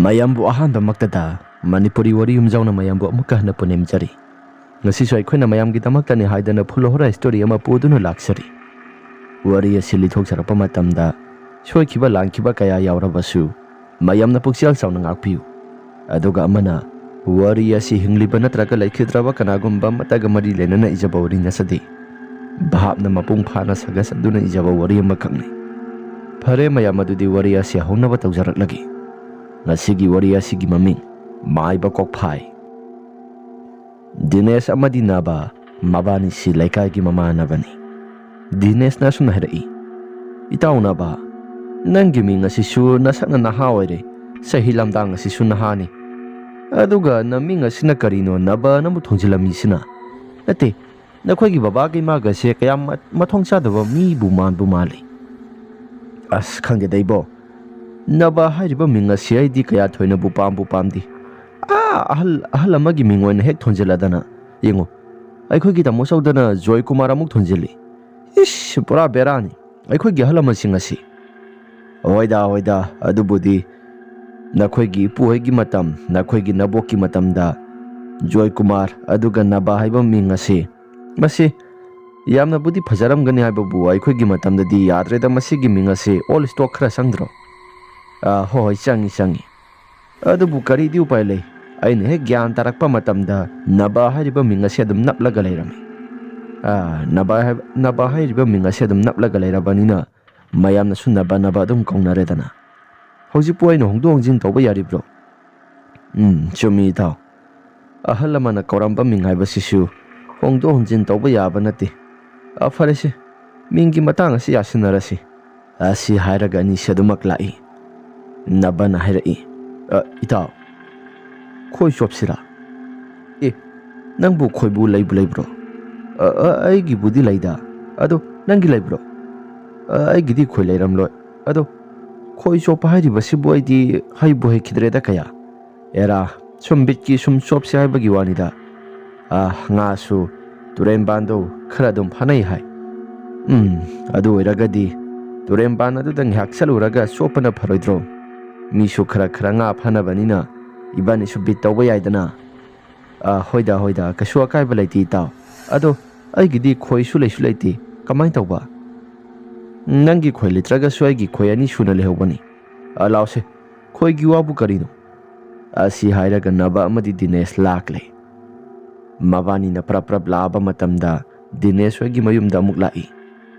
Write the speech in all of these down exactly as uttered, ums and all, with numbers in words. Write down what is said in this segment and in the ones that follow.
ꯃꯌꯥꯝꯕꯨ ꯑꯍꯥꯟꯕꯃꯛꯇꯗ ꯃꯅꯤꯄꯨꯔꯤ ꯋꯥꯔꯤ ꯌꯨꯝꯖꯥꯎꯅ ꯃꯌꯥꯝꯕꯨ ꯑꯃꯨꯛꯀ ꯍꯟꯅ ꯄꯨꯅꯦꯝꯖꯔꯤ꯫ ꯉꯁꯤꯁꯨ ꯑꯩꯈꯣꯏꯅ ꯃꯌꯥꯝꯒꯤꯗꯃꯛꯇꯅꯤ ꯍꯥꯏꯗꯅ ꯐꯨꯜ ꯍꯣꯔꯥ ꯁ꯭ꯇꯣꯔꯤ ꯑꯃ ꯄꯨꯗꯨꯅ ꯂꯥꯛꯆꯔꯤ꯫ ꯋꯥꯔꯤ ꯑꯁꯤ ꯂꯤꯊꯣꯛꯆꯔꯛꯄ ꯃꯇꯝꯗ ꯁꯣꯏꯈꯤꯕ ꯂꯥꯟꯈꯤꯕ ꯀꯌꯥ ꯌꯥꯎꯔꯕꯁꯨ ꯃꯌꯥꯝꯅ ꯄꯨꯛꯆꯦꯜ ꯆꯥꯎꯅ ꯉꯥꯛꯄꯤꯌꯨ꯫ ꯑꯗꯨꯒ ꯑꯃꯅ, ꯋꯥꯔꯤ ꯑꯁꯤ ꯍꯤꯡꯂꯤꯕ ꯅꯠꯇ꯭ꯔꯒ ꯂꯩꯈꯤꯗ꯭ꯔꯕ ꯀꯅꯥꯒꯨꯝꯕ ꯑꯃꯠꯇꯒ ꯃꯔꯤ ꯂꯩꯅꯅ ꯏꯖꯕ ꯋꯥꯔꯤ ꯅꯠꯆꯗꯦ꯫ ꯚꯥꯞꯅ ꯃꯄꯨꯡ ꯐꯥꯅ ꯁꯥꯒꯠꯆꯗꯨꯅ ꯏꯖꯕ ꯋꯥꯔꯤ ꯑꯃꯈꯛꯅꯤ꯫ ꯐꯔꯦ ꯃꯌꯥꯝ, ꯑꯗꯨꯗꯤ ꯋꯥꯔꯤ ꯑꯁꯤ ꯍꯧꯅꯕ ꯇꯧꯖꯔꯛꯂꯒꯦ꯫ ꯉꯁꯤꯒꯤ ꯋꯥꯔꯤ ꯑꯁꯤꯒꯤ ꯃꯃꯤꯡ ꯃꯥꯏꯕ ꯀꯣꯛꯐꯥꯏ꯫ ꯗꯤꯅꯦꯁ ꯑꯃꯗꯤ ꯅꯕ ꯃꯕꯥꯅꯤꯁꯤ ꯂꯩꯀꯥꯏꯒꯤ ꯃꯃꯥꯟꯅꯕꯅꯤ꯫ ꯗꯤꯅꯦꯁꯅ ꯑꯁꯨꯝꯅ ꯍꯥꯏꯔꯛꯏ, "ꯏꯇꯥꯎ ꯅꯕ, ꯅꯪꯒꯤ ꯃꯤꯡ ꯑꯁꯤꯁꯨ ꯅꯁꯛꯅ ꯅꯍꯥ ꯑꯣꯏꯔꯦ, ꯆꯍꯤ ꯂꯝꯗꯥꯡ ꯑꯁꯤꯁꯨ ꯅꯍꯥꯅꯤ꯫ ꯑꯗꯨꯒ ꯅꯃꯤꯡ ꯑꯁꯤꯅ ꯀꯔꯤꯅꯣ ꯅꯕꯅ ꯑꯃꯨꯛ ꯊꯣꯟꯖꯤꯜꯂꯝꯃꯤꯁꯤꯅ? ꯅꯠꯇꯦ, ꯅꯈꯣꯏꯒꯤ ꯕꯕꯥꯒ ꯏꯃꯥꯒꯁꯦ ꯀꯌꯥꯝ ꯃ-, ꯃꯊꯣꯡ ꯆꯥꯗꯕ ꯃꯤꯕꯨ ꯃꯥꯟꯕꯨ ꯃꯥꯜꯂꯤ꯫ ꯑꯁ, ꯈꯪꯗꯦꯗ ꯏꯕꯣ, ꯅꯕ ꯍꯥꯏꯔꯤꯕ ꯃꯤꯡ ꯑꯁꯤ ꯑꯩꯗꯤ ꯀꯌꯥ ꯊꯣꯏꯅꯕꯨ ꯄꯥꯝꯕꯨ ꯄꯥꯝꯗꯦ꯫ ꯑꯥ, ꯑꯍꯜ, ꯑꯍꯜ ꯑꯃꯒꯤ ꯃꯤꯡ ꯑꯣꯏꯅ ꯍꯦꯛ ꯊꯣꯟꯖꯤꯜꯂꯗꯅ꯫ ꯌꯦꯡꯉꯨ, ꯑꯩꯈꯣꯏꯒꯤ ꯇꯥꯃꯣ ꯆꯧꯗꯅ ꯖꯣꯏ ꯀꯨꯃꯥꯔ ꯑꯃꯨꯛ ꯊꯣꯟꯖꯤꯜꯂꯤ꯫ ꯏꯁ, ꯄꯨꯔꯥ ꯕꯦꯔꯥꯅꯤ ꯑꯩꯈꯣꯏꯒꯤ ꯑꯍꯜ ꯂꯃꯟꯁꯤꯡ ꯑꯁꯤ꯫" "ꯍꯣꯏꯗ, ꯍꯣꯏꯗ, ꯑꯗꯨꯕꯨꯗꯤ ꯅꯈꯣꯏꯒꯤ ꯏꯄꯨꯍꯣꯏꯒꯤ ꯃꯇꯝ, ꯅꯈꯣꯏꯒꯤ ꯅꯕꯣꯛꯀꯤ ꯃꯇꯝꯗ ꯖꯣꯏ ꯀꯨꯃꯥꯔ ꯑꯗꯨꯒ ꯅꯕ ꯍꯥꯏꯕ ꯃꯤꯡ ꯑꯁꯤ, ꯃꯁꯤ ꯌꯥꯝꯅꯕꯨꯗꯤ ꯐꯖꯔꯝꯒꯅꯤ ꯍꯥꯏꯕꯕꯨ ꯑꯩꯈꯣꯏꯒꯤ ꯃꯇꯝꯗꯗꯤ ꯌꯥꯗ꯭ꯔꯦꯗ, ꯃꯁꯤꯒꯤ ꯃꯤꯡ ꯑꯁꯤ ꯑꯣꯜ ꯁ꯭ꯇꯣꯛ ꯈꯔ ꯆꯪꯗ꯭ꯔꯣ?" "ꯑ, ꯍꯣꯏ, ꯍꯣꯏ, ꯆꯪꯉꯤ, ꯆꯪꯉꯤ꯫ ꯑꯗꯨꯕꯨ ꯀꯔꯤꯗꯤ ꯎꯄꯥꯏ ꯂꯩ? ꯑꯩꯅ ꯍꯦꯛ ꯒ꯭ꯌꯥꯟ ꯇꯥꯔꯛꯄ ꯃꯇꯝꯗ ꯅꯕ ꯍꯥꯏꯔꯤꯕ ꯃꯤꯡ ꯑꯁꯤ ꯑꯗꯨꯝ ꯅꯞꯂꯒ ꯂꯩꯔꯝꯃꯤ꯫ ꯑ, ꯅꯕ ꯍꯥꯏꯕ, ꯅꯕ ꯍꯥꯏꯔꯤꯕ ꯃꯤꯡ ꯑꯁꯤ ꯑꯗꯨꯝ ꯅꯞꯂꯒ ꯂꯩꯔꯕꯅꯤꯅ ꯃꯌꯥꯝꯅꯁꯨ ꯅꯕ ꯅꯕ ꯑꯗꯨꯝ ꯀꯧꯅꯔꯦꯗꯅ꯫ ꯍꯧꯖꯤꯛꯄꯨ ꯑꯩꯅ ꯍꯣꯡꯗꯣꯛ ꯍꯣꯡꯖꯤꯟ ꯇꯧꯕ ꯌꯥꯔꯤꯕ꯭ꯔꯣ?" "ꯎꯝ, ꯆꯨꯝꯃꯤ ꯏꯇꯥꯎ꯫ ꯑꯍꯜ ꯂꯃꯟꯅ ꯀꯧꯔꯝꯕ ꯃꯤꯡ ꯍꯥꯏꯕꯁꯤꯁꯨ ꯍꯣꯡꯗꯣꯛ ꯍꯣꯡꯖꯤꯟ ꯇꯧꯕ ꯌꯥꯕ ꯅꯠꯇꯦ꯫ ꯑ, ꯐꯔꯦꯁꯦ, ꯃꯤꯡꯒꯤ ꯃꯇꯥꯡ ꯑꯁꯤ ꯌꯥꯁꯤꯟꯅꯔꯁꯤ꯫" ꯑꯁꯤ ꯍꯥꯏꯔꯒ ꯑꯅꯤꯁꯤ ꯑꯗꯨꯃꯛ ꯂꯥꯛꯏ꯫ ꯅꯕꯅ ꯍꯥꯏꯔꯛꯏ, "ꯑ, ꯏꯇꯥꯎ, ꯈꯣꯏ ꯆꯣꯞꯁꯤꯔꯥ?" "ꯑꯦ, ꯅꯪꯕꯨ ꯈꯣꯏꯕꯨ ꯂꯩꯕꯨ ꯂꯩꯕ꯭ꯔꯣ?" "ꯑ, ꯑ, ꯑꯩꯒꯤꯕꯨꯗꯤ ꯂꯩꯗ꯫ ꯑꯗꯣ ꯅꯪꯒꯤ ꯂꯩꯕ꯭ꯔꯣ?" "ꯑ, ꯑꯩꯒꯤꯗꯤ ꯈꯣꯏ ꯂꯩꯔꯝꯂꯣꯏ꯫ ꯑꯗꯣ ꯈꯣꯏ ꯆꯣꯞꯄ ꯍꯥꯏꯔꯤꯕꯁꯤꯕꯨ ꯑꯩꯗꯤ ꯍꯩꯕꯨ ꯍꯩꯈꯤꯗ꯭ꯔꯦꯗ ꯀꯌꯥ꯫ ꯑꯦꯔꯥ, ꯁꯨꯝ ꯕꯤꯠꯀꯤ ꯁꯨꯝ ꯆꯣꯞꯁꯦ ꯍꯥꯏꯕꯒꯤ ꯋꯥꯅꯤꯗ꯫ ꯑ, ꯉꯥꯁꯨ ꯇꯨꯔꯦꯟꯕꯥꯟꯗꯣ ꯈꯔ ꯑꯗꯨꯝ ꯐꯥꯅꯩ ꯍꯥꯏ꯫" "ꯎꯝ, ꯑꯗꯨ ꯑꯣꯏꯔꯒꯗꯤ ꯇꯨꯔꯦꯟꯕꯥꯟ ꯑꯗꯨꯗ ꯉꯥꯏꯍꯥꯛ ꯆꯠꯂꯨꯔꯒ ꯆꯣꯞꯄꯅ ꯐꯔꯣꯏꯗ꯭ꯔꯣ?" ꯃꯤꯁꯨ ꯈꯔ ꯈꯔ ꯉꯥ ꯐꯥꯅꯕꯅꯤꯅ ꯏꯕꯥꯅꯤꯁꯨ ꯕꯤꯠ ꯇꯧꯕ ꯌꯥꯏꯗꯅ꯫ "ꯑ, ꯍꯣꯏꯗ, ꯍꯣꯏꯗ, ꯀꯩꯁꯨ ꯑꯀꯥꯏꯕ ꯂꯩꯇꯦ, ꯏꯇꯥꯎ꯫ ꯑꯗꯣ ꯑꯩꯒꯤꯗꯤ ꯈꯣꯏꯁꯨ ꯂꯩꯁꯨ ꯂꯩꯇꯦ, ꯀꯃꯥꯏꯅ ꯇꯧꯕ?" "ꯅꯪꯒꯤ ꯈꯣꯏ ꯂꯩꯇ꯭ꯔꯒꯁꯨ ꯑꯩꯒꯤ ꯈꯣꯏ ꯑꯅꯤ ꯁꯨꯅ ꯂꯩꯍꯧꯕꯅꯤ꯫ ꯑ, ꯂꯥꯎꯁꯦ, ꯈꯣꯏꯒꯤ ꯋꯥꯕꯨ ꯀꯔꯤꯅꯣ?" ꯑꯁꯤ ꯍꯥꯏꯔꯒ ꯅꯕ ꯑꯃꯗꯤ ꯗꯤꯅꯦꯁ ꯂꯥꯛꯂꯦ꯫ ꯃꯕꯥꯅꯤꯅ ꯄ꯭ꯔꯞ ꯄ꯭ꯔꯞ ꯂꯥꯛꯑꯕ ꯃꯇꯝꯗ ꯗꯤꯅꯦꯁ ꯍꯣꯏꯒꯤ ꯃꯌꯨꯝꯗ ꯑꯃꯨꯛ ꯂꯥꯛꯏ꯫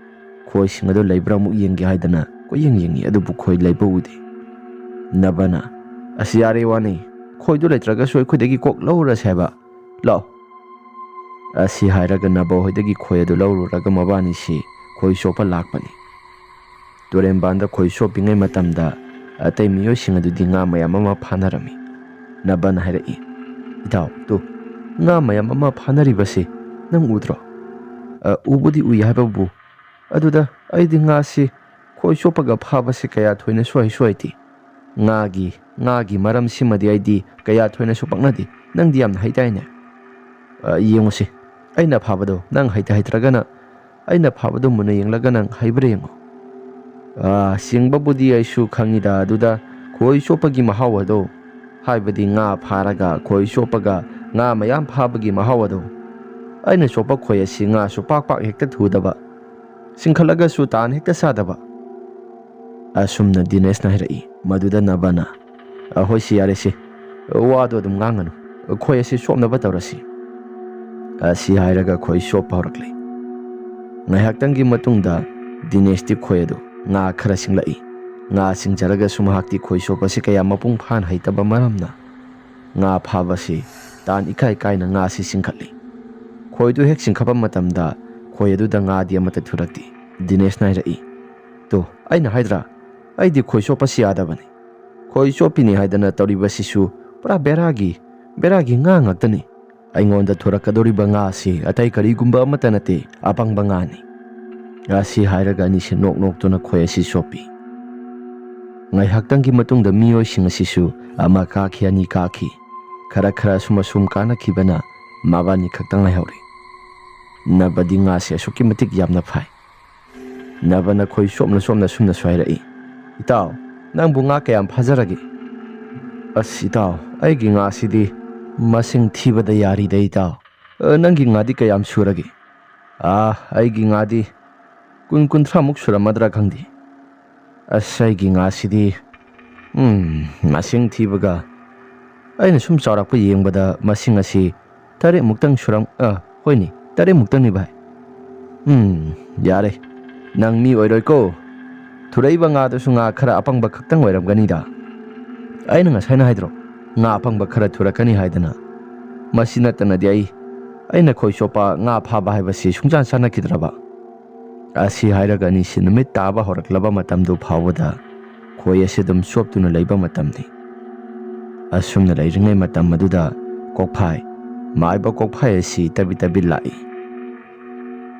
ꯈꯣꯏꯁꯤꯡ ꯑꯗꯨ ꯂꯩꯕ꯭ꯔꯥ ꯑꯃꯨꯛ ꯌꯦꯡꯒꯦ ꯍꯥꯏꯗꯅ ꯀꯣꯏꯌꯦꯡ ꯌꯦꯡꯉꯤ, ꯑꯗꯨꯕꯨ ꯈꯣꯏ ꯂꯩꯕ ꯎꯗꯦ꯫ ꯅꯕꯅ, "ꯑꯁ, ꯌꯥꯔꯦ ꯋꯥꯅꯤ, ꯈꯣꯏꯗꯨ ꯂꯩꯇ꯭ꯔꯒꯁꯨ ꯑꯩꯈꯣꯏꯗꯒꯤ ꯀꯣꯛ ꯂꯧꯔꯁꯦ ꯍꯥꯏꯕ꯫ ꯂꯥꯛꯑꯣ꯫" ꯑꯁꯤ ꯍꯥꯏꯔꯒ ꯅꯕ ꯍꯣꯏꯗꯒꯤ ꯈꯣꯏ ꯑꯗꯨ ꯂꯧꯔꯨꯔꯒ ꯃꯕꯥꯅꯤꯁꯤ ꯈꯣꯏ ꯆꯣꯞꯄ ꯂꯥꯛꯄꯅꯤ꯫ ꯇꯨꯔꯦꯟꯕꯥꯟꯗ ꯈꯣꯏ ꯆꯣꯞꯄꯤꯉꯩ ꯃꯇꯝꯗ ꯑꯇꯩ ꯃꯤꯑꯣꯏꯁꯤꯡ ꯑꯗꯨꯗꯤ ꯉꯥ ꯃꯌꯥꯝ ꯑꯃ ꯐꯥꯅꯔꯝꯃꯤ꯫ ꯅꯕꯅ ꯍꯥꯏꯔꯛꯏ, "ꯏꯇꯥꯎ, ꯇꯨ, ꯉꯥ ꯃꯌꯥꯝ ꯑꯃ ꯐꯥꯅꯔꯤꯕꯁꯤ ꯅꯪ ꯎꯗ꯭ꯔꯣ?" "ꯑ, ꯎꯕꯨꯗꯤ ꯎꯏ ꯍꯥꯏꯕꯕꯨ, ꯑꯗꯨꯗ ꯑꯩꯗꯤ ꯉꯥꯁꯤ ꯈꯣꯏ ꯆꯣꯞꯄꯒ ꯐꯥꯕꯁꯤ ꯀꯌꯥ ꯊꯣꯏꯅ ꯁꯣꯏ ꯁꯣꯏꯗꯦ꯫ ꯉꯥꯒꯤ, ꯉꯥꯒꯤ ꯃꯔꯝꯁꯤꯃꯗꯤ ꯑꯩꯗꯤ ꯀꯌꯥ ꯊꯣꯏꯅꯁꯨ ꯄꯛꯅꯗꯦ꯫ ꯅꯪꯗꯤ ꯌꯥꯝꯅ ꯍꯩꯇꯥꯏꯅꯦ꯫ ꯑ, ꯌꯦꯡꯉꯨꯁꯤ, ꯑꯩꯅ ꯐꯥꯕꯗꯣ ꯅꯪ ꯍꯩꯇ ꯍꯩꯇ꯭ꯔꯒꯅ ꯑꯩꯅ ꯐꯥꯕꯗꯣ ꯃꯨꯟꯅ ꯌꯦꯡꯂꯒ ꯅꯪ ꯍꯩꯕ꯭ꯔꯥ ꯌꯦꯡꯉꯣ꯫" "ꯑ, ꯆꯤꯡꯕꯕꯨꯗꯤ ꯑꯩꯁꯨ ꯈꯪꯉꯤꯗ, ꯑꯗꯨꯗ ꯈꯣꯏ ꯆꯣꯞꯄꯒꯤ ꯃꯍꯥꯎ ꯑꯗꯣ, ꯍꯥꯏꯕꯗꯤ ꯉꯥ ꯐꯥꯔꯒ ꯈꯣꯏ ꯆꯣꯞꯄꯒ ꯉꯥ ꯃꯌꯥꯝ ꯐꯥꯕꯒꯤ ꯃꯍꯥꯎ ꯑꯗꯣ꯫ ꯑꯩꯅ ꯆꯣꯞꯄ ꯈꯣꯏ ꯑꯁꯤ ꯉꯥꯁꯨ ꯄꯥꯛ ꯄꯥꯛ ꯍꯦꯛꯇ ꯊꯨꯗꯕ, ꯆꯤꯡꯈꯠꯂꯒꯁꯨ ꯇꯥꯟ ꯍꯦꯛꯇ ꯆꯥꯗꯕ꯫" ꯑꯁꯨꯝꯅ ꯗꯤꯅꯦꯁꯅ ꯍꯥꯏꯔꯛꯏ꯫ ꯃꯗꯨꯗ ꯅꯕꯅ, "ꯑ, ꯍꯣꯏꯁꯤ, ꯌꯥꯔꯦꯁꯤ, ꯋꯥꯗꯣ ꯑꯗꯨꯝ ꯉꯥꯡꯉꯅꯨ, ꯈꯣꯏ ꯑꯁꯤ ꯆꯣꯞꯅꯕ ꯇꯧꯔꯁꯤ꯫" ꯑꯁꯤ ꯍꯥꯏꯔꯒ ꯈꯣꯏ ꯆꯣꯞꯄ ꯍꯧꯔꯛꯂꯦ꯫ ꯉꯥꯏꯍꯥꯛꯇꯪꯒꯤ ꯃꯇꯨꯡꯗ ꯗꯤꯅꯦꯁꯇꯤ ꯈꯣꯏ ꯑꯗꯨ ꯉꯥ ꯈꯔ ꯁꯤꯡꯂꯛꯏ꯫ ꯉꯥ ꯁꯤꯡꯖꯔꯒꯁꯨ ꯃꯍꯥꯛꯇꯤ ꯈꯣꯏ ꯆꯣꯞꯄꯁꯤ ꯀꯌꯥ ꯃꯄꯨꯡ ꯐꯥꯅ ꯍꯩꯇꯕ ꯃꯔꯝꯅ ꯉꯥ ꯐꯥꯕꯁꯤ ꯇꯥꯟ ꯏꯀꯥꯏ ꯀꯥꯏꯅ ꯉꯥꯁꯤ ꯆꯤꯡꯈꯠꯂꯤ꯫ ꯈꯣꯏꯗꯨ ꯍꯦꯛ ꯆꯤꯡꯈꯠꯄ ꯃꯇꯝꯗ ꯈꯣꯏ ꯑꯗꯨꯗ ꯉꯥꯗꯤ ꯑꯃꯠꯇ ꯊꯨꯔꯛꯇꯦ꯫ ꯗꯤꯅꯦꯁꯅ ꯍꯥꯏꯔꯛꯏ, "ꯇꯣ, ꯑꯩꯅ ꯍꯥꯏꯗ꯭ꯔꯥ, ꯑꯩꯗꯤ ꯈꯣꯏ ꯆꯣꯞꯄꯁꯤ ꯌꯥꯗꯕꯅꯤ꯫ ꯈꯣꯏ ꯆꯣꯞꯄꯤꯅꯤ ꯍꯥꯏꯗꯅ ꯇꯧꯔꯤꯕꯁꯤꯁꯨ ꯄꯨꯔꯥ ꯕꯦꯔꯥꯒꯤ, ꯕꯦꯔꯥꯒꯤ ꯉꯥ ꯉꯥꯛꯇꯅꯤ꯫ ꯑꯩꯉꯣꯟꯗ ꯊꯣꯔꯛꯀꯗꯧꯔꯤꯕ ꯉꯥꯁꯤ ꯑꯇꯩ ꯀꯔꯤꯒꯨꯝꯕ ꯑꯃꯠꯇ ꯅꯠꯇꯦ, ꯑꯄꯪꯕ ꯉꯥꯅꯤ꯫" ꯑꯁꯤ ꯍꯥꯏꯔꯒ ꯑꯅꯤꯁꯤ ꯅꯣꯛ ꯅꯣꯛꯇꯨꯅ ꯈꯣꯏ ꯑꯁꯤ ꯆꯣꯞꯄꯤ꯫ ꯉꯥꯏꯍꯥꯛꯇꯪꯒꯤ ꯃꯇꯨꯡꯗ ꯃꯤꯑꯣꯏꯁꯤꯡ ꯑꯁꯤꯁꯨ ꯑꯃ ꯀꯥꯈꯤ, ꯑꯅꯤ ꯀꯥꯈꯤ꯫ ꯈꯔ ꯈꯔ ꯑꯁꯨꯝ ꯑꯁꯨꯝ ꯀꯥꯅꯈꯤꯕꯅ ꯃꯕꯥꯅꯤ ꯈꯛꯇꯪ ꯂꯩꯍꯧꯔꯤ꯫ ꯅꯕꯗꯤ ꯉꯥꯁꯤ ꯑꯁꯨꯛꯀꯤ ꯃꯇꯤꯛ ꯌꯥꯝꯅ ꯐꯥꯏ꯫ ꯅꯕꯅ ꯈꯣꯏ ꯆꯣꯞꯅ ꯆꯣꯞꯅ ꯁꯨꯝꯅꯁꯨ ꯍꯥꯏꯔꯛꯏ, "ꯏꯇꯥꯎ, ꯅꯪꯕꯨ ꯉꯥ ꯀꯌꯥꯝ ꯐꯥꯖꯔꯒꯦ? ꯑꯁ ꯏꯇꯥꯎ, ꯑꯩꯒꯤ ꯉꯥꯁꯤꯗꯤ ꯃꯁꯤꯡ ꯊꯤꯕꯗ ꯌꯥꯔꯤꯗ ꯏꯇꯥꯎ꯫ ꯑ, ꯅꯪꯒꯤ ꯉꯥꯗꯤ ꯀꯌꯥꯝ ꯁꯨꯔꯒꯦ? ꯑꯥ, ꯑꯩꯒꯤ ꯉꯥꯗꯤ ꯀꯨꯟ ꯀꯨꯟꯊ꯭ꯔꯥꯃꯨꯛ ꯁꯨꯔꯝꯃꯗ꯭ꯔꯥ ꯈꯪꯗꯦ꯫ ꯑꯁ, ꯑꯩꯒꯤ ꯉꯥꯁꯤꯗꯤ, ꯎꯝ, ꯃꯁꯤꯡ ꯊꯤꯕꯒ ꯑꯩꯅ ꯁꯨꯝ ꯆꯥꯎꯔꯥꯛꯄ ꯌꯦꯡꯕꯗ ꯃꯁꯤꯡ ꯑꯁꯤ ꯇꯔꯦꯠꯃꯨꯛꯇꯪ ꯁꯨꯔꯝ-, ꯑ, ꯍꯣꯏꯅꯦ, ꯇꯔꯦꯠꯃꯨꯛꯇꯪꯅꯤ ꯚꯥꯏ꯫ ꯎꯝ, ꯌꯥꯔꯦ, ꯅꯪ ꯃꯤ ꯑꯣꯏꯔꯣꯏꯀꯣ꯫ ꯊꯨꯔꯛꯏꯕ ꯉꯥꯗꯨꯁꯨ ꯉꯥ ꯈꯔ ꯑꯄꯪꯕ ꯈꯛꯇꯪ ꯑꯣꯏꯔꯝꯒꯅꯤꯗ꯫ ꯑꯩꯅ ꯉꯁꯥꯏꯅ ꯍꯥꯏꯗ꯭ꯔꯣ, ꯉꯥ ꯑꯄꯪꯕ ꯈꯔ ꯊꯨꯔꯛꯀꯅꯤ ꯍꯥꯏꯗꯅ? ꯃꯁꯤ ꯅꯠꯇꯅꯗꯤ ꯑꯩ, ꯑꯩꯅ ꯈꯣꯏ ꯆꯣꯞꯄ ꯉꯥ ꯐꯥꯕ ꯍꯥꯏꯕꯁꯤ ꯁꯨꯡꯆꯥꯟ ꯆꯥꯟꯅꯈꯤꯗ꯭ꯔꯕ꯫ ꯑꯁꯤ ꯍꯥꯏꯔꯒ ꯑꯅꯤꯁꯤ ꯅꯨꯃꯤꯠ ꯇꯥꯕ ꯍꯧꯔꯛꯂꯕ ꯃꯇꯝꯗꯨ ꯐꯥꯎꯕꯗ ꯈꯣꯏ ꯑꯁꯤ ꯑꯗꯨꯝ ꯆꯣꯞꯇꯨꯅ ꯂꯩꯕ ꯃꯇꯝꯅꯤ꯫ ꯑꯁꯨꯝꯅ ꯂꯩꯔꯤꯉꯩ ꯃꯇꯝ ꯑꯗꯨꯗ ꯀꯣꯛꯐꯥꯏ, ꯃꯥꯏꯕ ꯀꯣꯛꯐꯥꯏ ꯑꯁꯤ ꯇꯕꯤ ꯇꯕꯤ ꯂꯥꯛꯏ꯫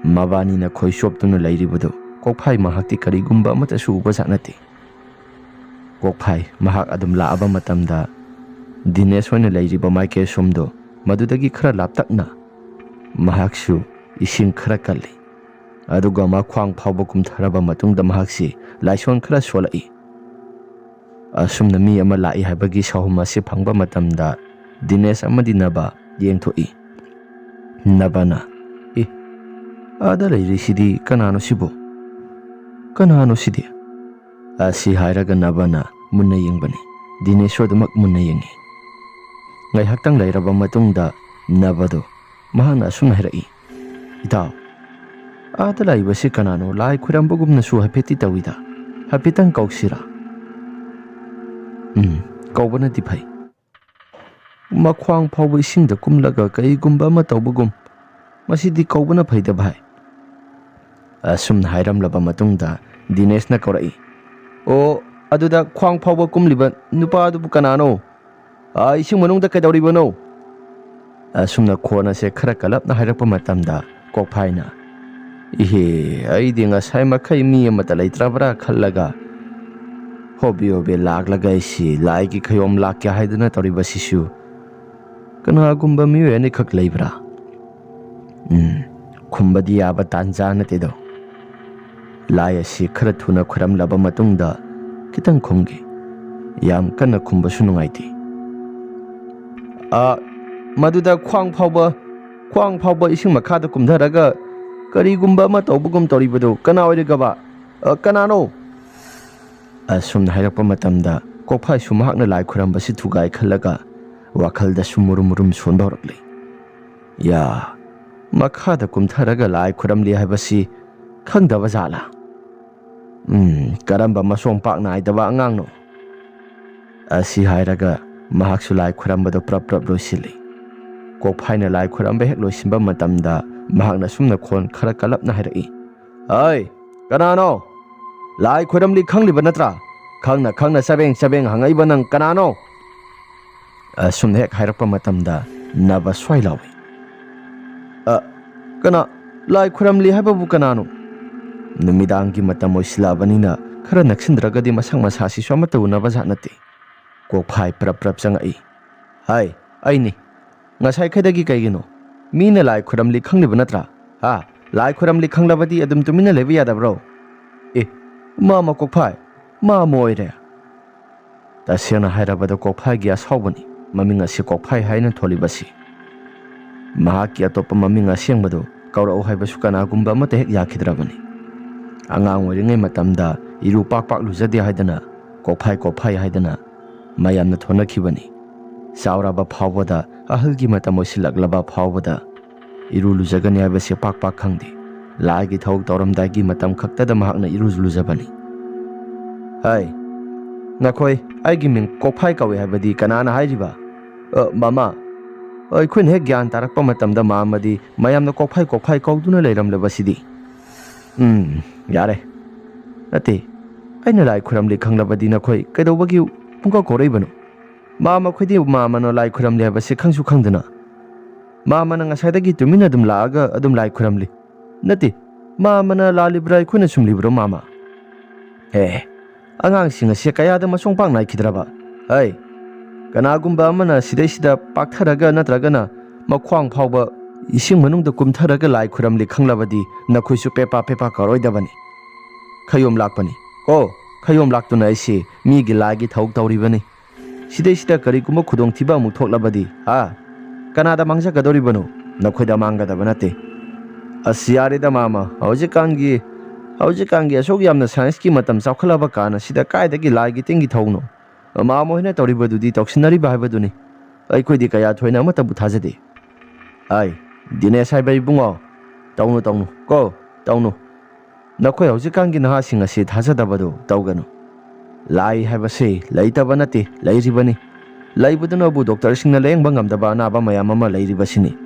ꯃꯕꯥꯅꯤꯅ ꯈꯣꯏ ꯆꯣꯞꯇꯨꯅ ꯂꯩꯔꯤꯕꯗꯨ ꯀꯣꯛꯐꯥꯏ ꯃꯍꯥꯛꯇꯤ ꯀꯔꯤꯒꯨꯝꯕ ꯑꯃꯠꯇꯁꯨ ꯎꯕꯖꯥꯠ ꯅꯠꯇꯦ꯫ ꯀꯣꯛꯐꯥꯏ ꯃꯍꯥꯛ ꯑꯗꯨꯝ ꯂꯥꯛꯑꯕ ꯃꯇꯝꯗ ꯗꯤꯅꯦꯁ ꯍꯣꯏꯅ ꯂꯩꯔꯤꯕ ꯃꯥꯏꯀꯩ ꯑꯁꯣꯝꯗꯣ ꯃꯗꯨꯗꯒꯤ ꯈꯔ ꯂꯥꯞꯇꯛꯅ ꯃꯍꯥꯛꯁꯨ ꯏꯁꯤꯡ ꯈꯔ ꯀꯜꯂꯤ꯫ ꯑꯗꯨꯒ ꯃꯥ ꯈ꯭ꯋꯥꯡ ꯐꯥꯎꯕ ꯀꯨꯝꯊꯔꯕ ꯃꯇꯨꯡꯗ ꯃꯍꯥꯛꯁꯤ ꯂꯥꯏꯁꯣꯟ ꯈꯔ ꯁꯣꯜꯂꯛꯏ꯫ ꯑꯁꯨꯝꯅ ꯃꯤ ꯑꯃ ꯂꯥꯛꯏ ꯍꯥꯏꯕꯒꯤ ꯁꯥꯍꯨꯝ ꯑꯁꯤ ꯐꯪꯕ ꯃꯇꯝꯗ ꯗꯤꯅꯦꯁ ꯑꯃꯗꯤ ꯅꯕ ꯌꯦꯡꯊꯣꯛꯏ꯫ ꯅꯕꯅ, "ꯑꯦ, ꯑꯥꯗ ꯂꯩꯔꯤꯁꯤꯗꯤ ꯀꯅꯥꯅꯣ ꯁꯤꯕꯨ? ꯀꯅꯥꯅꯣ ꯁꯤꯗꯤ?" ꯑꯁꯤ ꯍꯥꯏꯔꯒ ꯅꯕꯅ ꯃꯨꯟꯅ ꯌꯦꯡꯕꯅꯤ꯫ ꯗꯤꯅꯦꯁꯁꯨ ꯑꯗꯨꯃꯛ ꯃꯨꯟꯅ ꯌꯦꯡꯉꯤ꯫ ꯉꯥꯏꯍꯥꯛꯇꯪ ꯂꯩꯔꯕ ꯃꯇꯨꯡꯗ ꯅꯕꯗꯣ ꯃꯍꯥꯛꯅ ꯑꯁꯨꯝꯅ ꯍꯥꯏꯔꯛꯏ, "ꯏꯇꯥꯎ, ꯑꯥꯗ ꯂꯥꯛꯏꯕꯁꯤ ꯀꯅꯥꯅꯣ? ꯂꯥꯏ ꯈꯨꯔꯝꯕꯒꯨꯝꯅꯁꯨ ꯍꯥꯏꯐꯦꯠꯇꯤ ꯇꯧꯏꯗ꯫ ꯍꯥꯏꯐꯦꯠꯇꯪ ꯀꯧꯁꯤꯔꯥ?" "ꯎꯝ, ꯀꯧꯕꯅꯗꯤ ꯐꯩ꯫ ꯃꯈ꯭ꯋꯥꯡ ꯐꯥꯎꯕ ꯏꯁꯤꯡꯗ ꯀꯨꯝꯂꯒ ꯀꯔꯤꯒꯨꯝꯕ ꯑꯃ ꯇꯧꯕꯒꯨꯝ꯫ ꯃꯁꯤꯗꯤ ꯀꯧꯕꯅ ꯐꯩꯗ ꯚꯥꯏ꯫" ꯑꯁꯨꯝꯅ ꯍꯥꯏꯔꯝꯂꯕ ꯃꯇꯨꯡꯗ ꯗꯤꯅꯦꯁꯅ ꯀꯧꯔꯛꯏ, "ꯑꯣ, ꯑꯗꯨꯗ ꯈ꯭ꯋꯥꯡ ꯐꯥꯎꯕ ꯀꯨꯝꯂꯤꯕ ꯅꯨꯄꯥ ꯑꯗꯨꯕꯨ ꯀꯅꯥꯅꯣ? ꯑꯥ, ꯏꯁꯤꯡ ꯃꯅꯨꯡꯗ ꯀꯩꯗꯧꯔꯤꯕꯅꯣ?" ꯑꯁꯨꯝꯅ ꯈꯣꯟ ꯑꯁꯦ ꯈꯔ ꯀꯜꯂꯞꯅ ꯍꯥꯏꯔꯛꯄ ꯃꯇꯝꯗ ꯀꯣꯛꯐꯥꯏꯅ, "ꯏꯍꯦ, ꯑꯩꯗꯤ ꯉꯁꯥꯏ ꯃꯈꯩ ꯃꯤ ꯑꯃꯠꯇ ꯂꯩꯇ꯭ꯔꯕ꯭ꯔꯥ ꯈꯜꯂꯒ ꯍꯣꯕꯦ ꯍꯣꯕꯦ ꯂꯥꯛꯂꯒ ꯑꯩꯁꯤ ꯂꯥꯏꯒꯤ ꯈꯌꯣꯝ ꯂꯥꯛꯀꯦ ꯍꯥꯏꯗꯨꯅ ꯇꯧꯔꯤꯕꯁꯤꯁꯨ ꯀꯅꯥꯒꯨꯝꯕ ꯃꯤꯑꯣꯏ ꯑꯅꯤꯈꯛ ꯂꯩꯕ꯭ꯔꯥ? ꯎꯝ, ꯈꯨꯝꯕꯗꯤ ꯌꯥꯕ ꯇꯥꯟꯖꯥ ꯅꯠꯇꯦꯗꯣ꯫" ꯂꯥꯏ ꯑꯁꯤ ꯈꯔ ꯊꯨꯅ ꯈꯣꯏꯔꯝꯂꯕ ꯃꯇꯨꯡꯗ ꯈꯤꯇꯪ ꯈꯨꯝꯒꯦ꯫ ꯌꯥꯝ ꯀꯟꯅ ꯈꯨꯝꯕꯁꯨ ꯅꯨꯡꯉꯥꯏꯇꯦ꯫ "ꯑ, ꯃꯗꯨꯗ ꯈ꯭ꯋꯥꯡ ꯐꯥꯎꯕ, ꯈ꯭ꯋꯥꯡ ꯐꯥꯎꯕ ꯏꯁꯤꯡ ꯃꯈꯥꯗ ꯀꯨꯝꯊꯔꯒ ꯀꯔꯤꯒꯨꯝꯕ ꯑꯃ ꯇꯧꯕꯒꯨꯝ ꯇꯧꯔꯤꯕꯗꯨ ꯀꯅꯥ ꯑꯣꯏꯔꯤꯒꯕ? ꯑ, ꯀꯅꯥꯅꯣ?" ꯑꯁꯨꯝꯅ ꯍꯥꯏꯔꯛꯄ ꯃꯇꯝꯗ ꯀꯣꯛꯐꯥꯏꯁꯨ ꯃꯍꯥꯛꯅ ꯂꯥꯏ ꯈꯨꯔꯝꯕꯁꯤ ꯊꯨꯒꯥꯏ ꯈꯜꯂꯒ ꯋꯥꯈꯜꯗꯁꯨ ꯃꯨꯔꯨꯝ ꯃꯨꯔꯨꯝ ꯁꯣꯟꯕ ꯍꯧꯔꯛꯂꯤ꯫ "ꯌꯥ, ꯃꯈꯥꯗ ꯀꯨꯝꯊꯔꯒ ꯂꯥꯏ ꯈꯨꯔꯝꯂꯤ ꯍꯥꯏꯕꯁꯤ ꯈꯪꯗꯕ ꯖꯥꯠꯂꯥ? ꯎꯝ, ꯀꯔꯝꯕ ꯃꯁꯣꯡ ꯄꯥꯛ ꯅꯥꯏꯗꯕ ꯑꯉꯥꯡꯅꯣ?" ꯑꯁꯤ ꯍꯥꯏꯔꯒ ꯃꯍꯥꯛꯁꯨ ꯂꯥꯏ ꯈꯨꯔꯝꯕꯗꯨ ꯄ꯭ꯔꯞ ꯄ꯭ꯔꯞ ꯂꯣꯏꯁꯤꯜꯂꯤ꯫ ꯀꯣꯛꯐꯥꯏꯅ ꯂꯥꯏ ꯈꯨꯔꯝꯕ ꯍꯦꯛ ꯂꯣꯏꯁꯤꯟꯕ ꯃꯇꯝꯗ ꯃꯍꯥꯛꯅ ꯁꯨꯝꯅ ꯈꯣꯟ ꯈꯔ ꯀꯜꯂꯞꯅ ꯍꯥꯏꯔꯛꯏ, "ꯍꯩ, ꯀꯅꯥꯅꯣ? ꯂꯥꯏ ꯈꯨꯔꯝꯂꯤ ꯈꯪꯂꯤꯕ ꯅꯠꯇ꯭ꯔꯥ? ꯈꯪꯅ ꯈꯪꯅ ꯆꯕꯦꯡ ꯆꯕꯦꯡ ꯍꯪꯉꯛꯏꯕ ꯅꯪ ꯀꯅꯥꯅꯣ?" ꯑꯁꯨꯝꯅ ꯍꯦꯛ ꯍꯥꯏꯔꯛꯄ ꯃꯇꯝꯗ ꯅꯕ ꯁ꯭ꯋꯥꯏ ꯂꯥꯎꯏ꯫ "ꯑ, ꯀꯅꯥ? ꯂꯥꯏ ꯈꯨꯔꯝꯂꯤ ꯍꯥꯏꯕꯕꯨ ꯀꯅꯥꯅꯣ?" ꯅꯨꯃꯤꯗꯥꯡꯒꯤ ꯃꯇꯝ ꯑꯣꯏꯁꯤꯜꯂꯛꯑꯕꯅꯤꯅ ꯈꯔ ꯅꯛꯁꯤꯟꯗ꯭ꯔꯒꯗꯤ ꯃꯁꯛ ꯃꯁꯥꯁꯤꯁꯨ ꯑꯃꯠꯇ ꯎꯅꯕ ꯖꯥꯠ ꯅꯠꯇꯦ꯫ ꯀꯣꯛꯐꯥꯏ ꯄ꯭ꯔꯞ ꯄ꯭ꯔꯞ ꯆꯪꯉꯛꯏ꯫ "ꯍꯥꯏ, ꯑꯩꯅꯤ꯫ ꯉꯁꯥꯏꯈꯩꯗꯒꯤ ꯀꯩꯒꯤꯅꯣ? ꯃꯤꯅ ꯂꯥꯏ ꯈꯨꯔꯝꯂꯤ ꯈꯪꯂꯤꯕ ꯅꯠꯇ꯭ꯔꯥ? ꯍꯥ? ꯂꯥꯏ ꯈꯨꯔꯝꯂꯤ ꯈꯪꯂꯕꯗꯤ ꯑꯗꯨꯝ ꯇꯨꯃꯤꯟꯅ ꯂꯩꯕ ꯌꯥꯗꯕ꯭ꯔꯣ? ꯑꯦ, ꯃꯥ ꯑꯃ ꯀꯣꯛꯐꯥꯏ, ꯃꯥ ꯑꯃ ꯑꯣꯏꯔꯦ꯫" ꯇꯁꯦꯡꯅ ꯍꯥꯏꯔꯕꯗ ꯀꯣꯛꯐꯥꯏꯒꯤ ꯑꯁꯥꯎꯕꯅꯤ꯫ ꯃꯃꯤꯡ ꯑꯁꯤ ꯀꯣꯛꯐꯥꯏ ꯍꯥꯏꯅ ꯊꯣꯜꯂꯤꯕꯁꯤ꯫ ꯃꯍꯥꯛꯀꯤ ꯑꯇꯣꯞꯄ ꯃꯃꯤꯡ ꯑꯁꯦꯡꯕꯗꯨ ꯀꯧꯔꯛꯎ ꯍꯥꯏꯕꯁꯨ ꯀꯅꯥꯒꯨꯝꯕ ꯑꯃꯠꯇ ꯍꯦꯛ ꯌꯥꯈꯤꯗ꯭ꯔꯕꯅꯤ꯫ ꯑꯉꯥꯡ ꯑꯣꯏꯔꯤꯉꯩ ꯃꯇꯝꯗ ꯏꯔꯨ ꯄꯥꯛ ꯄꯥꯛ ꯂꯨꯖꯗꯦ ꯍꯥꯏꯗꯅ, ꯀꯣꯛꯐꯥꯏ ꯀꯣꯛꯐꯥꯏ ꯍꯥꯏꯗꯅ ꯃꯌꯥꯝꯅ ꯊꯣꯟꯅꯈꯤꯕꯅꯤ꯫ ꯆꯥꯎꯔꯕ ꯐꯥꯎꯕꯗ, ꯑꯍꯜꯒꯤ ꯃꯇꯝ ꯑꯣꯏꯁꯤꯜꯂꯛꯂꯕ ꯐꯥꯎꯕꯗ ꯏꯔꯨ ꯂꯨꯖꯒꯅꯤ ꯍꯥꯏꯕꯁꯤ ꯄꯥꯛ ꯄꯥꯛ ꯈꯪꯗꯦ꯫ ꯂꯥꯏꯒꯤ ꯊꯧ ꯇꯧꯔꯝꯗꯥꯏꯒꯤ ꯃꯇꯝ ꯈꯛꯇꯗ ꯃꯍꯥꯛꯅ ꯏꯔꯨ ꯂꯨꯖꯕꯅꯤ꯫ "ꯍꯥꯏ, ꯅꯈꯣꯏ, ꯑꯩꯒꯤ ꯃꯤꯡ ꯀꯣꯛꯐꯥꯏ ꯀꯧꯏ ꯍꯥꯏꯕꯗꯤ ꯀꯅꯥꯅ ꯍꯥꯏꯔꯤꯕ? ꯑ, ꯃꯃꯥ, ꯑꯩꯈꯣꯏꯅ ꯍꯦꯛ ꯒ꯭ꯌꯥꯟ ꯇꯥꯔꯛꯄ ꯃꯇꯝꯗ ꯃꯥ ꯑꯃꯗꯤ ꯃꯌꯥꯝꯅ ꯀꯣꯛꯐꯥꯏ ꯀꯣꯛꯐꯥꯏ ꯀꯧꯗꯨꯅ ꯂꯩꯔꯝꯂꯕꯁꯤꯗꯤ꯫" "ꯎꯝ, ꯌꯥꯔꯦ꯫ ꯅꯠꯇꯦ, ꯑꯩꯅ ꯂꯥꯏ ꯈꯨꯔꯝꯂꯤ ꯈꯪꯂꯕꯗꯤ ꯅꯈꯣꯏ ꯀꯩꯗꯧꯕꯒꯤ ꯄꯨꯡꯀꯧ ꯀꯧꯔꯛꯏꯕꯅꯣ? ꯃꯥ ꯃꯈꯣꯏꯗꯤ ꯃꯥ ꯑꯃꯅ ꯂꯥꯏ ꯈꯨꯔꯝꯂꯤ ꯍꯥꯏꯕꯁꯤ ꯈꯪꯁꯨ ꯈꯪꯗꯅ꯫ ꯃꯥ ꯑꯃꯅ ꯉꯁꯥꯏꯗꯒꯤ ꯇꯨꯃꯤꯟꯅ ꯑꯗꯨꯝ ꯂꯥꯛꯑꯒ ꯑꯗꯨꯝ ꯂꯥꯏ ꯈꯨꯔꯝꯂꯤ꯫ ꯅꯠꯇꯦ, ꯃꯥ ꯑꯃꯅ ꯂꯥꯜꯂꯤꯕ꯭ꯔꯥ ꯑꯩꯈꯣꯏꯅ ꯁꯨꯝꯂꯤꯕ꯭ꯔꯣ ꯃꯥ ꯑꯃ? ꯑꯦ, ꯑꯉꯥꯡꯁꯤꯡ ꯑꯁꯤ ꯀꯌꯥꯗ ꯃꯁꯣꯡ ꯄꯥꯛ ꯅꯥꯏꯈꯤꯗ꯭ꯔꯕ? ꯍꯩ, ꯀꯅꯥꯒꯨꯝꯕ ꯑꯃꯅ ꯁꯤꯗꯩꯁꯤꯗ ꯄꯥꯛꯊꯔꯒ ꯅꯠꯇ꯭ꯔꯒꯅ ꯃꯈ꯭ꯋꯥꯡ ꯐꯥꯎꯕ ꯏꯁꯤꯡ ꯃꯅꯨꯡꯗ ꯀꯨꯝꯊꯔꯒ ꯂꯥꯏ ꯈꯨꯔꯝꯂꯤ ꯈꯪꯂꯕꯗꯤ ꯅꯈꯣꯏꯁꯨ ꯄꯦꯄꯥ ꯄꯦꯄꯥ ꯀꯧꯔꯣꯏꯗꯕꯅꯤ꯫ ꯈꯌꯣꯝ ꯂꯥꯛꯄꯅꯤ ꯀꯣ, ꯈꯌꯣꯝ ꯂꯥꯛꯇꯨꯅ ꯑꯩꯁꯤ ꯃꯤꯒꯤ ꯂꯥꯏꯒꯤ ꯊꯧ ꯇꯧꯔꯤꯕꯅꯤ꯫ ꯁꯤꯗꯩꯁꯤꯗ ꯀꯔꯤꯒꯨꯝꯕ ꯈꯨꯗꯣꯡꯊꯤꯕ ꯑꯃꯨꯛ ꯊꯣꯛꯂꯕꯗꯤ, ꯍꯥ? ꯀꯅꯥꯗ ꯃꯥꯡꯖꯒꯗꯧꯔꯤꯕꯅꯣ? ꯅꯈꯣꯏꯗ ꯃꯥꯡꯒꯗꯕ ꯅꯠꯇꯦ꯫ ꯑꯁ, ꯌꯥꯔꯦꯗ ꯃꯥꯃ, ꯍꯧꯖꯤꯛꯀꯥꯟꯒꯤ ꯍꯧꯖꯤꯛꯀꯥꯟꯒꯤ ꯑꯁꯨꯛ ꯌꯥꯝꯅ ꯁꯥꯏꯟꯁꯀꯤ ꯃꯇꯝ ꯆꯥꯎꯈꯠꯂꯕ ꯀꯥꯟ ꯑꯁꯤꯗ ꯀꯥꯏꯗꯒꯤ ꯂꯥꯏꯒꯤ ꯇꯤꯟꯒꯤ ꯊꯧꯅꯣ? ꯃꯥꯃ ꯍꯣꯏꯅ ꯇꯧꯔꯤꯕꯗꯨꯗꯤ ꯇꯧꯁꯤꯟꯅꯔꯤꯕ ꯍꯥꯏꯕꯗꯨꯅꯤ꯫ ꯑꯩꯈꯣꯏꯗꯤ ꯀꯌꯥ ꯊꯣꯏꯅ ꯑꯃꯠꯇꯕꯨ ꯊꯥꯖꯗꯦ꯫ ꯑꯥꯏ, ꯗꯤꯅꯦꯁ ꯍꯥꯏꯕ ꯏꯕꯨꯡꯉꯣ, ꯇꯧꯅꯨ, ꯇꯧꯅꯨ ꯀꯣ, ꯇꯧꯅꯨ꯫ ꯅꯈꯣꯏ ꯍꯧꯖꯤꯛꯀꯥꯟꯒꯤ ꯅꯍꯥꯁꯤꯡ ꯑꯁꯤ ꯊꯥꯖꯗꯕꯗꯨ ꯇꯧꯒꯅꯨ꯫ ꯂꯥꯏ ꯍꯥꯏꯕꯁꯤ ꯂꯩꯇꯕ ꯅꯠꯇꯦ, ꯂꯩꯔꯤꯕꯅꯤ꯫ ꯂꯩꯕꯗꯨꯅꯕꯨ ꯗꯣꯛꯇꯔꯁꯤꯡꯅ ꯂꯥꯌꯦꯡꯕ ꯉꯝꯗꯕ ꯑꯅꯥꯕ ꯃꯌꯥꯝ ꯑꯃ ꯂꯩꯔꯤꯕꯁꯤꯅꯤ꯫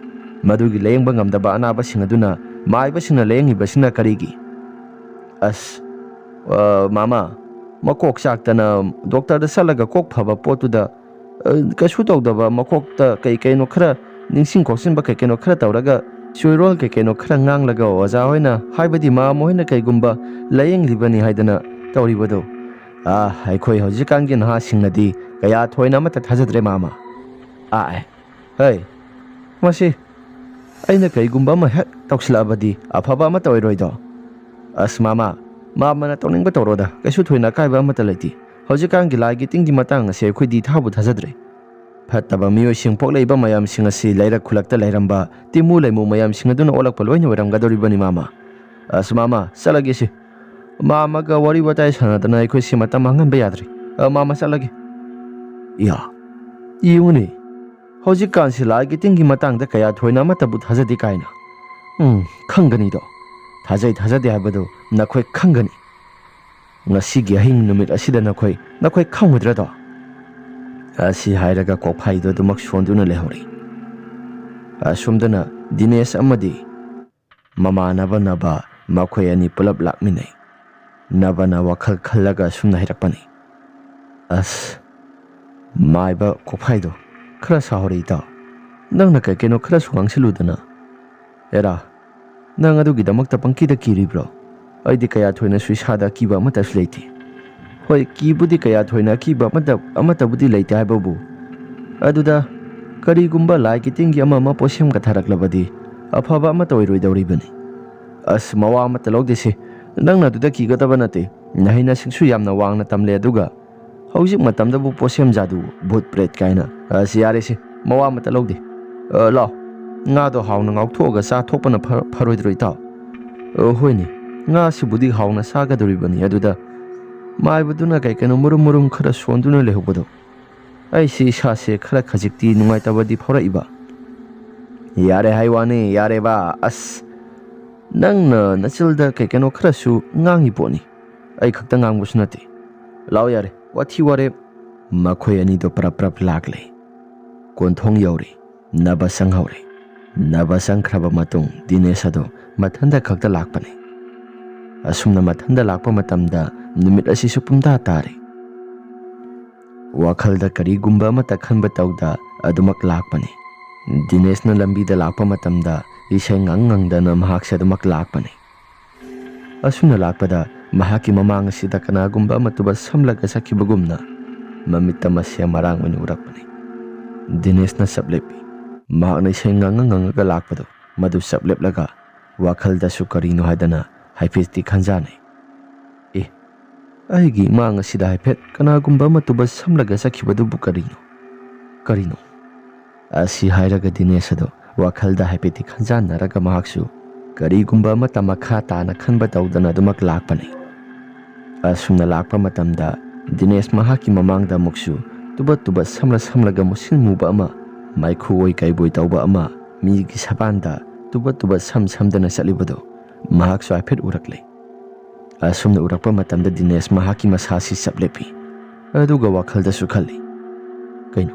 ꯃꯗꯨꯒꯤ ꯂꯥꯌꯦꯡꯕ ꯉꯝꯗꯕ ꯑꯅꯥꯕꯁꯤꯡ ꯑꯗꯨꯅ ꯃꯥꯏꯕꯁꯤꯡꯅ ꯂꯥꯌꯦꯡꯉꯤꯕꯁꯤꯅ ꯀꯔꯤꯒꯤ? ꯑꯁ, ꯑ, ꯃꯥꯃ, ꯃꯀꯣꯛ ꯆꯥꯛꯇꯅ ꯗꯣꯛꯇꯔꯗ ꯆꯠꯂꯒ ꯀꯣꯛ ꯐꯕ ꯄꯣꯠꯇꯨꯗ, ꯑ, ꯀꯩꯁꯨ ꯇꯧꯗꯕ, ꯃꯀꯣꯛꯇ ꯀꯩ ꯀꯩꯅꯣ ꯈꯔ ꯅꯤꯡꯁꯤꯡ ꯈꯣꯛꯆꯤꯟꯕ, ꯀꯩ ꯀꯩꯅꯣ ꯈꯔ ꯇꯧꯔꯒ, ꯆꯨꯔꯣꯜ ꯀꯩ ꯀꯩꯅꯣ ꯈꯔ ꯉꯥꯡꯂꯒ ꯑꯣꯖꯥ ꯍꯣꯏꯅ, ꯍꯥꯏꯕꯗꯤ ꯃꯥꯃ ꯍꯣꯏꯅ ꯀꯩꯒꯨꯝꯕ ꯂꯥꯌꯦꯡꯂꯤꯕꯅꯤ ꯍꯥꯏꯗꯅ ꯇꯧꯔꯤꯕꯗꯨ, ꯑꯥ, ꯑꯩꯈꯣꯏ ꯍꯧꯖꯤꯛꯀꯥꯟꯒꯤ ꯅꯍꯥꯁꯤꯡꯅꯗꯤ ꯀꯌꯥ ꯊꯣꯏꯅ ꯑꯃꯠꯇ ꯊꯥꯖꯗ꯭ꯔꯦ ꯃꯥꯃ꯫ ꯑꯥ, ꯑꯦ, ꯍꯩ, ꯃꯁꯤ ꯑꯩꯅ ꯀꯩꯒꯨꯝꯕ ꯑꯃ ꯍꯦꯛ ꯇꯧꯁꯤꯜꯂꯛꯑꯕꯗꯤ ꯑꯐꯕ ꯑꯃꯠꯇ ꯑꯣꯏꯔꯣꯏꯗꯣ? ꯑꯁ ꯃꯥꯃ, ꯃꯥꯃꯅ ꯇꯧꯅꯤꯡꯕ ꯇꯧꯔꯣꯗ, ꯀꯩꯁꯨ ꯊꯣꯏꯅ ꯑꯀꯥꯏꯕ ꯑꯃꯠꯇ ꯂꯩꯇꯦ꯫ ꯍꯧꯖꯤꯛꯀꯥꯟꯒꯤ ꯂꯥꯏꯒꯤ ꯇꯤꯟꯒꯤ ꯃꯇꯥꯡ ꯑꯁꯦ ꯑꯩꯈꯣꯏꯗꯤ ꯊꯥꯕꯨ ꯊꯥꯖꯗ꯭ꯔꯦ꯫ ꯐꯠꯇꯕ ꯃꯤꯑꯣꯏꯁꯤꯡ ꯄꯣꯛꯂꯛꯏꯕ ꯃꯌꯥꯝꯁꯤꯡ ꯑꯁꯤ ꯂꯩꯔꯛ ꯈꯨꯜꯂꯛꯇ ꯂꯩꯔꯝꯕ ꯇꯤꯃꯨ ꯂꯩꯃꯨ ꯃꯌꯥꯝꯁꯤꯡ ꯑꯗꯨꯅ ꯑꯣꯜꯂꯛꯄ ꯂꯣꯏꯅ ꯑꯣꯏꯔꯝꯒꯗꯧꯔꯤꯕꯅꯤ ꯃꯥꯃ꯫ ꯑꯁ ꯃꯥꯃ, ꯆꯠꯂꯒꯦꯁꯦ꯫ ꯃꯥꯃꯒ ꯋꯥꯔꯤ ꯋꯥꯇꯥꯏ ꯁꯥꯟꯅꯗꯅ ꯑꯩꯈꯣꯏꯁꯤ ꯃꯇꯝ ꯃꯥꯡꯍꯟꯕ ꯌꯥꯗ꯭ꯔꯦ꯫ ꯑ, ꯃꯥꯃ, ꯆꯠꯂꯒꯦ꯫ ꯏꯌꯥ, ꯌꯦꯡꯉꯨꯅꯦ, ꯍꯧꯖꯤꯛꯀꯥꯟꯁꯤ ꯂꯥꯏꯒꯤ ꯇꯤꯟꯒꯤ ꯃꯇꯥꯡꯗ ꯀꯌꯥ ꯊꯣꯏꯅ ꯑꯃꯠꯇꯕꯨ ꯊꯥꯖꯗꯦ ꯀꯥꯏꯅ꯫ ꯎꯝ, ꯈꯪꯒꯅꯤꯗꯣ꯫ ꯊꯥꯖꯩ ꯊꯥꯖꯗꯦ ꯍꯥꯏꯕꯗꯨ ꯅꯈꯣꯏ ꯈꯪꯒꯅꯤ꯫ ꯉꯁꯤꯒꯤ ꯑꯍꯤꯡ ꯅꯨꯃꯤꯠ ꯑꯁꯤꯗ ꯅꯈꯣꯏ, ꯅꯈꯣꯏ ꯈꯪꯉꯣꯏꯗ꯭ꯔꯗꯣ? ꯑꯁꯤ ꯍꯥꯏꯔꯒ ꯀꯣꯛꯐꯥꯏꯗꯨ ꯑꯗꯨꯃꯛ ꯁꯣꯟꯗꯨꯅ ꯂꯩꯍꯧꯔꯤ꯫ ꯑꯁꯣꯝꯗꯅ ꯗꯤꯅꯦꯁ ꯑꯃꯗꯤ ꯃꯃꯥꯟꯅꯕ ꯅꯕ, ꯃꯈꯣꯏ ꯑꯅꯤ ꯄꯨꯂꯞ ꯂꯥꯛꯃꯤꯟꯅꯩ꯫ ꯅꯕꯅ ꯋꯥꯈꯜ ꯈꯜꯂꯒ ꯑꯁꯨꯝꯅ ꯍꯥꯏꯔꯛꯄꯅꯤ, "ꯑꯁ, ꯃꯥꯏꯕ ꯀꯣꯛꯐꯥꯏꯗꯣ, ꯈꯔ ꯁꯥꯍꯧꯔꯦ ꯏꯇꯥꯎ꯫ ꯅꯪꯅ ꯀꯩ ꯀꯩꯅꯣ ꯈꯔꯁꯨ ꯉꯥꯡꯁꯤꯜꯂꯨꯗꯅ꯫ ꯑꯦꯔꯥ, ꯅꯪ ꯑꯗꯨꯒꯤꯗꯃꯛꯇ ꯄꯪꯀꯤꯗ ꯀꯤꯔꯤꯕ꯭ꯔꯣ? ꯑꯩꯗꯤ ꯀꯌꯥ ꯊꯣꯏꯅꯁꯨ ꯏꯁꯥꯗ ꯑꯀꯤꯕ ꯑꯃꯠꯇꯁꯨ ꯂꯩꯇꯦ꯫ ꯍꯣꯏ, ꯀꯤꯕꯨꯗꯤ ꯀꯌꯥ ꯊꯣꯏꯅ ꯑꯀꯤꯕ ꯑꯃꯠꯇ, ꯑꯃꯠꯇꯕꯨꯗꯤ ꯂꯩꯇꯦ ꯍꯥꯏꯕꯕꯨ, ꯑꯗꯨꯗ ꯀꯔꯤꯒꯨꯝꯕ ꯂꯥꯏꯒꯤ ꯇꯤꯟꯒꯤ ꯑꯃ ꯑꯃ ꯄꯣꯠꯁꯦꯝꯒ ꯊꯥꯔꯛꯂꯕꯗꯤ ꯑꯐꯕ ꯑꯃꯠꯇ ꯑꯣꯏꯔꯣꯏꯗꯧꯔꯤꯕꯅꯤ꯫ ꯑꯁ, ꯃꯋꯥ ꯑꯃꯠꯇ ꯂꯧꯗꯦꯁꯦ꯫ "ꯅꯪꯅ ꯑꯗꯨꯗ ꯀꯤꯒꯗꯕ ꯅꯠꯇꯦ꯫ ꯅꯍꯩ ꯅꯁꯤꯡꯁꯨ ꯌꯥꯝꯅ ꯋꯥꯡꯅ ꯇꯝꯂꯦ, ꯑꯗꯨꯒ ꯍꯧꯖꯤꯛ ꯃꯇꯝꯗꯕꯨ ꯄꯣꯠꯁꯦꯝ ꯖꯥꯗꯨ, ꯚꯨꯠ ꯄ꯭ꯔꯦꯠ ꯀꯥꯏꯅ꯫ ꯑꯁ, ꯌꯥꯔꯦꯁꯦ, ꯃꯋꯥ ꯑꯃꯠꯇ ꯂꯧꯗꯦ꯫ ꯑ, ꯂꯥꯎ, ꯉꯥꯗꯣ ꯍꯥꯎꯅ ꯉꯥꯎꯊꯣꯛꯑꯒ ꯆꯥꯊꯣꯛꯄꯅ ꯐ-, ꯐꯔꯣꯏꯗ꯭ꯔꯣ, ꯏꯇꯥꯎ?" "ꯑ, ꯍꯣꯏꯅꯦ, ꯉꯥꯁꯤꯕꯨꯗꯤ ꯍꯥꯎꯅ ꯆꯥꯒꯗꯧꯔꯤꯕꯅꯤ, ꯑꯗꯨꯗ ꯃꯥꯏꯕꯗꯨꯅ ꯀꯩ ꯀꯩꯅꯣ ꯃꯔꯨꯝ ꯃꯔꯨꯝ ꯈꯔ ꯁꯣꯟꯗꯨꯅ ꯂꯩꯍꯧꯕꯗꯣ, ꯑꯩꯁꯤ ꯏꯁꯥꯁꯦ ꯈꯔ ꯈꯖꯤꯛꯇꯤ ꯅꯨꯡꯉꯥꯏꯇꯕꯗꯤ ꯐꯥꯎꯔꯛꯏꯕ꯫" "ꯌꯥꯔꯦ ꯍꯥꯏ ꯋꯥꯅꯤ, ꯌꯥꯔꯦꯕ꯫ ꯑꯁ, ꯅꯪꯅ ꯅꯆꯤꯜꯗ ꯀꯩ ꯀꯩꯅꯣ ꯈꯔꯁꯨ ꯉꯥꯡꯉꯤ ꯄꯣꯠꯅꯤ꯫ ꯑꯩ ꯈꯛꯇ ꯉꯥꯡꯕꯁꯨ ꯅꯠꯇꯦ꯫ ꯂꯥꯎ ꯌꯥꯔꯦ, ꯋꯥꯊꯤ ꯋꯥꯔꯦꯞ꯫" ꯃꯈꯣꯏ ꯑꯅꯤꯗꯣ ꯄ꯭ꯔꯞ ꯄ꯭ꯔꯞ ꯂꯥꯛꯂꯦ꯫ ꯀꯣꯟꯊꯣꯡ ꯌꯧꯔꯦ꯫ ꯅꯕ ꯆꯪꯍꯧꯔꯦ꯫ ꯅꯕ ꯆꯪꯈ꯭ꯔꯕ ꯃꯇꯨꯡ ꯗꯤꯅꯦꯁ ꯑꯗꯣ ꯃꯊꯟꯇ ꯈꯛꯇ ꯂꯥꯛꯄꯅꯤ꯫ ꯑꯁꯨꯝꯅ ꯃꯊꯟꯇ ꯂꯥꯛꯄ ꯃꯇꯝꯗ ꯅꯨꯃꯤꯠ ꯑꯁꯤꯁꯨ ꯄꯨꯝꯇꯥ ꯇꯥꯔꯦ꯫ ꯋꯥꯈꯜꯗ ꯀꯔꯤꯒꯨꯝꯕ ꯑꯃꯠꯇ ꯈꯟꯕ ꯇꯧꯗ ꯑꯗꯨꯃꯛ ꯂꯥꯛꯄꯅꯤ꯫ ꯗꯤꯅꯦꯁꯅ ꯂꯝꯕꯤꯗ ꯂꯥꯛꯄ ꯃꯇꯝꯗ ꯏꯁꯩ ꯉꯪ ꯉꯪꯗꯅ ꯃꯍꯥꯛꯁꯦ ꯑꯗꯨꯃꯛ ꯂꯥꯛꯄꯅꯤ꯫ ꯑꯁꯨꯝꯅ ꯂꯥꯛꯄꯗ ꯃꯍꯥꯛꯀꯤ ꯃꯃꯥꯡ ꯑꯁꯤꯗ ꯀꯅꯥꯒꯨꯝꯕ ꯑꯃ ꯇꯨꯕ ꯁꯝꯂꯒ ꯆꯠꯈꯤꯕꯒꯨꯝꯅ ꯃꯃꯤꯠꯇ ꯃꯁꯦ ꯃꯔꯥꯡ ꯑꯣꯏꯅ ꯎꯔꯛꯄꯅꯤ꯫ ꯗꯤꯅꯦꯁꯅ ꯆꯞ ꯂꯦꯞꯄꯤ꯫ ꯃꯍꯥꯛꯅ ꯏꯁꯩ ꯉꯪꯉ ꯉꯪꯉꯒ ꯂꯥꯛꯄꯗꯣ ꯃꯗꯨ ꯆꯞ ꯂꯦꯞꯂꯒ ꯋꯥꯈꯜꯗꯁꯨ ꯀꯔꯤꯅꯣ ꯍꯥꯏꯗꯅ ꯍꯥꯏꯐꯦꯠꯇꯤ ꯈꯟꯖꯥꯅꯩ꯫ "ꯑꯦ, ꯑꯩꯒꯤ ꯏꯃꯥꯡ ꯑꯁꯤꯗ ꯍꯥꯏꯐꯦꯠ ꯀꯅꯥꯒꯨꯝꯕ ꯑꯃ ꯇꯨꯕ ꯁꯝꯂꯒ ꯆꯠꯈꯤꯕꯗꯨꯕꯨ ꯀꯔꯤꯅꯣ? ꯀꯔꯤꯅꯣ?" ꯑꯁꯤ ꯍꯥꯏꯔꯒ ꯗꯤꯅꯦꯁ ꯑꯗꯣ ꯋꯥꯈꯜꯗ ꯍꯥꯏꯐꯦꯠꯇꯤ ꯈꯟꯖꯥꯟꯅꯔꯒ ꯃꯍꯥꯛꯁꯨ ꯀꯔꯤꯒꯨꯝꯕ ꯑꯃꯠꯇ ꯃꯈꯥ ꯇꯥꯅ ꯈꯟꯕ ꯇꯧꯗꯅ ꯑꯗꯨꯃꯛ ꯂꯥꯛꯄꯅꯤ꯫ ꯑꯁꯨꯝꯅ ꯂꯥꯛꯄ ꯃꯇꯝꯗ ꯗꯤꯅꯦꯁ ꯃꯍꯥꯛꯀꯤ ꯃꯃꯥꯡꯗ ꯑꯃꯨꯛꯁꯨ ꯇꯨꯕ ꯇꯨꯕ ꯁꯝꯂ ꯁꯝꯂꯒ ꯃꯨꯁꯤꯟ ꯃꯨꯕ ꯑꯃ, ꯃꯩꯈꯨ ꯑꯣꯏ ꯀꯩꯕꯣꯏ ꯇꯧꯕ ꯑꯃ, ꯃꯤꯒꯤ ꯁꯕꯥꯟꯗ ꯇꯨꯕ ꯇꯨꯕ ꯁꯝ ꯁꯝꯗꯅ ꯆꯠꯂꯤꯕꯗꯣ ꯃꯍꯥꯛꯁꯨ ꯍꯥꯏꯐꯦꯠ ꯎꯔꯛꯂꯦ꯫ ꯑꯁꯨꯝꯅ ꯎꯔꯛꯄ ꯃꯇꯝꯗ ꯗꯤꯅꯦꯁ ꯃꯍꯥꯛꯀꯤ ꯃꯁꯥꯁꯤ ꯆꯞ ꯂꯦꯞꯄꯤ꯫ ꯑꯗꯨꯒ ꯋꯥꯈꯜꯗꯁꯨ ꯈꯜꯂꯤ, "ꯀꯩꯅꯣ,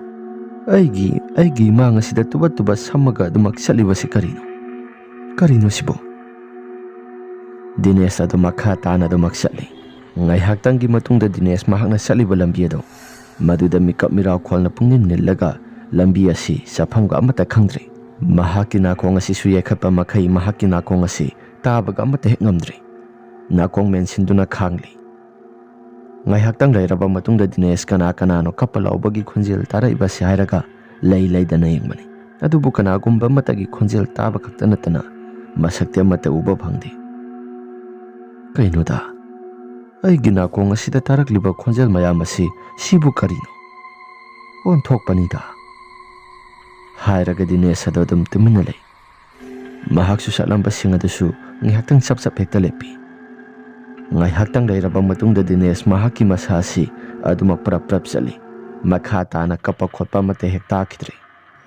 ꯑꯩꯒꯤ, ꯑꯩꯒꯤ ꯏꯃꯥꯡ ꯑꯁꯤꯗ ꯇꯨꯕ ꯇꯨꯕ ꯁꯝꯃꯒ ꯑꯗꯨꯃꯛ ꯆꯠꯂꯤꯕꯁꯤ ꯀꯔꯤꯅꯣ? ꯀꯔꯤꯅꯣ ꯁꯤꯕꯣ?" ꯗꯤꯅꯦꯁ ꯑꯗꯨ ꯃꯈꯥ ꯇꯥꯅ ꯑꯗꯨꯃꯛ ꯆꯠꯂꯤ꯫ ꯉꯥꯏꯍꯥꯛꯇꯪꯒꯤ ꯃꯇꯨꯡꯗ ꯗꯤꯅꯦꯁ ꯃꯍꯥꯛꯅ ꯆꯠꯂꯤꯕ ꯂꯝꯕꯤ ꯑꯗꯨ, ꯃꯗꯨꯗ ꯃꯤꯀꯞ ꯃꯤꯔꯥꯎꯈꯣꯜꯅ ꯄꯨꯡꯅꯤꯜ ꯅꯤꯜꯂꯒ ꯂꯝꯕꯤ ꯑꯁꯤ ꯆꯠꯐꯝꯒ ꯑꯃꯠꯇ ꯈꯪꯗ꯭ꯔꯦ꯫ ꯃꯍꯥꯛꯀꯤ ꯅꯥꯀꯣꯡ ꯑꯁꯤꯁꯨ ꯌꯩꯈꯠꯄ ꯃꯈꯩ ꯃꯍꯥꯛꯀꯤ ꯅꯥꯀꯣꯡ ꯑꯁꯤ ꯇꯥꯕꯒ ꯑꯃꯠꯇ ꯍꯦꯛ ꯉꯝꯗ꯭ꯔꯦ꯫ ꯅꯥꯀꯣꯡ ꯃꯦꯟꯁꯤꯟꯗꯨꯅ ꯈꯥꯡꯂꯤ꯫ ꯉꯥꯏꯍꯥꯛꯇꯪ ꯂꯩꯔꯕ ꯃꯇꯨꯡꯗ ꯗꯤꯅꯦꯁ ꯀꯅꯥ ꯀꯅꯥꯅꯣ ꯀꯞꯄ ꯂꯥꯎꯕꯒꯤ ꯈꯣꯟꯖꯦꯜ ꯇꯥꯔꯛꯏꯕꯁꯤ ꯍꯥꯏꯔꯒ ꯂꯩ ꯂꯩꯗꯅ ꯌꯦꯡꯕꯅꯤ꯫ ꯑꯗꯨꯕꯨ ꯀꯅꯥꯒꯨꯝꯕ ꯑꯃꯠꯇꯒꯤ ꯈꯣꯟꯖꯦꯜ ꯇꯥꯕ ꯈꯛꯇ ꯅꯠꯇꯅ ꯃꯁꯛꯇꯤ ꯑꯃꯠꯇ ꯎꯕ ꯐꯪꯗꯦ꯫ "ꯀꯩꯅꯣꯗ, ꯑꯩꯒꯤ ꯅꯥꯀꯣꯡ ꯑꯁꯤꯗ ꯇꯥꯔꯛꯂꯤꯕ ꯈꯣꯟꯖꯦꯜ ꯃꯌꯥꯝ ꯑꯁꯤ ꯁꯤꯕꯨ ꯀꯔꯤꯅꯣ? ꯑꯣꯟꯊꯣꯛꯄꯅꯤꯗ," ꯍꯥꯏꯔꯒ ꯗꯤꯅꯦꯁ ꯑꯗꯣ ꯑꯗꯨꯝ ꯇꯨꯃꯤꯟꯅ ꯂꯩ꯫ ꯃꯍꯥꯛꯁꯨ ꯆꯠꯂꯝꯕꯁꯤꯡ ꯑꯗꯨꯁꯨ ꯉꯥꯏꯍꯥꯛꯇꯪ ꯆꯞ ꯆꯞ ꯍꯦꯛꯇ ꯂꯦꯞꯄꯤ꯫ ꯉꯥꯏꯍꯥꯛꯇꯪ ꯂꯩꯔꯕ ꯃꯇꯨꯡꯗ ꯗꯤꯅꯦꯁ ꯃꯍꯥꯛꯀꯤ ꯃꯁꯥ ꯑꯁꯤ ꯑꯗꯨꯃꯛ ꯄ꯭ꯔꯞ ꯄ꯭ꯔꯞ ꯆꯠꯂꯤ꯫ ꯃꯈꯥ ꯇꯥꯅ ꯀꯞꯄ ꯈꯣꯠꯄ ꯑꯃꯠꯇ ꯍꯦꯛ ꯇꯥꯈꯤꯗ꯭ꯔꯦ꯫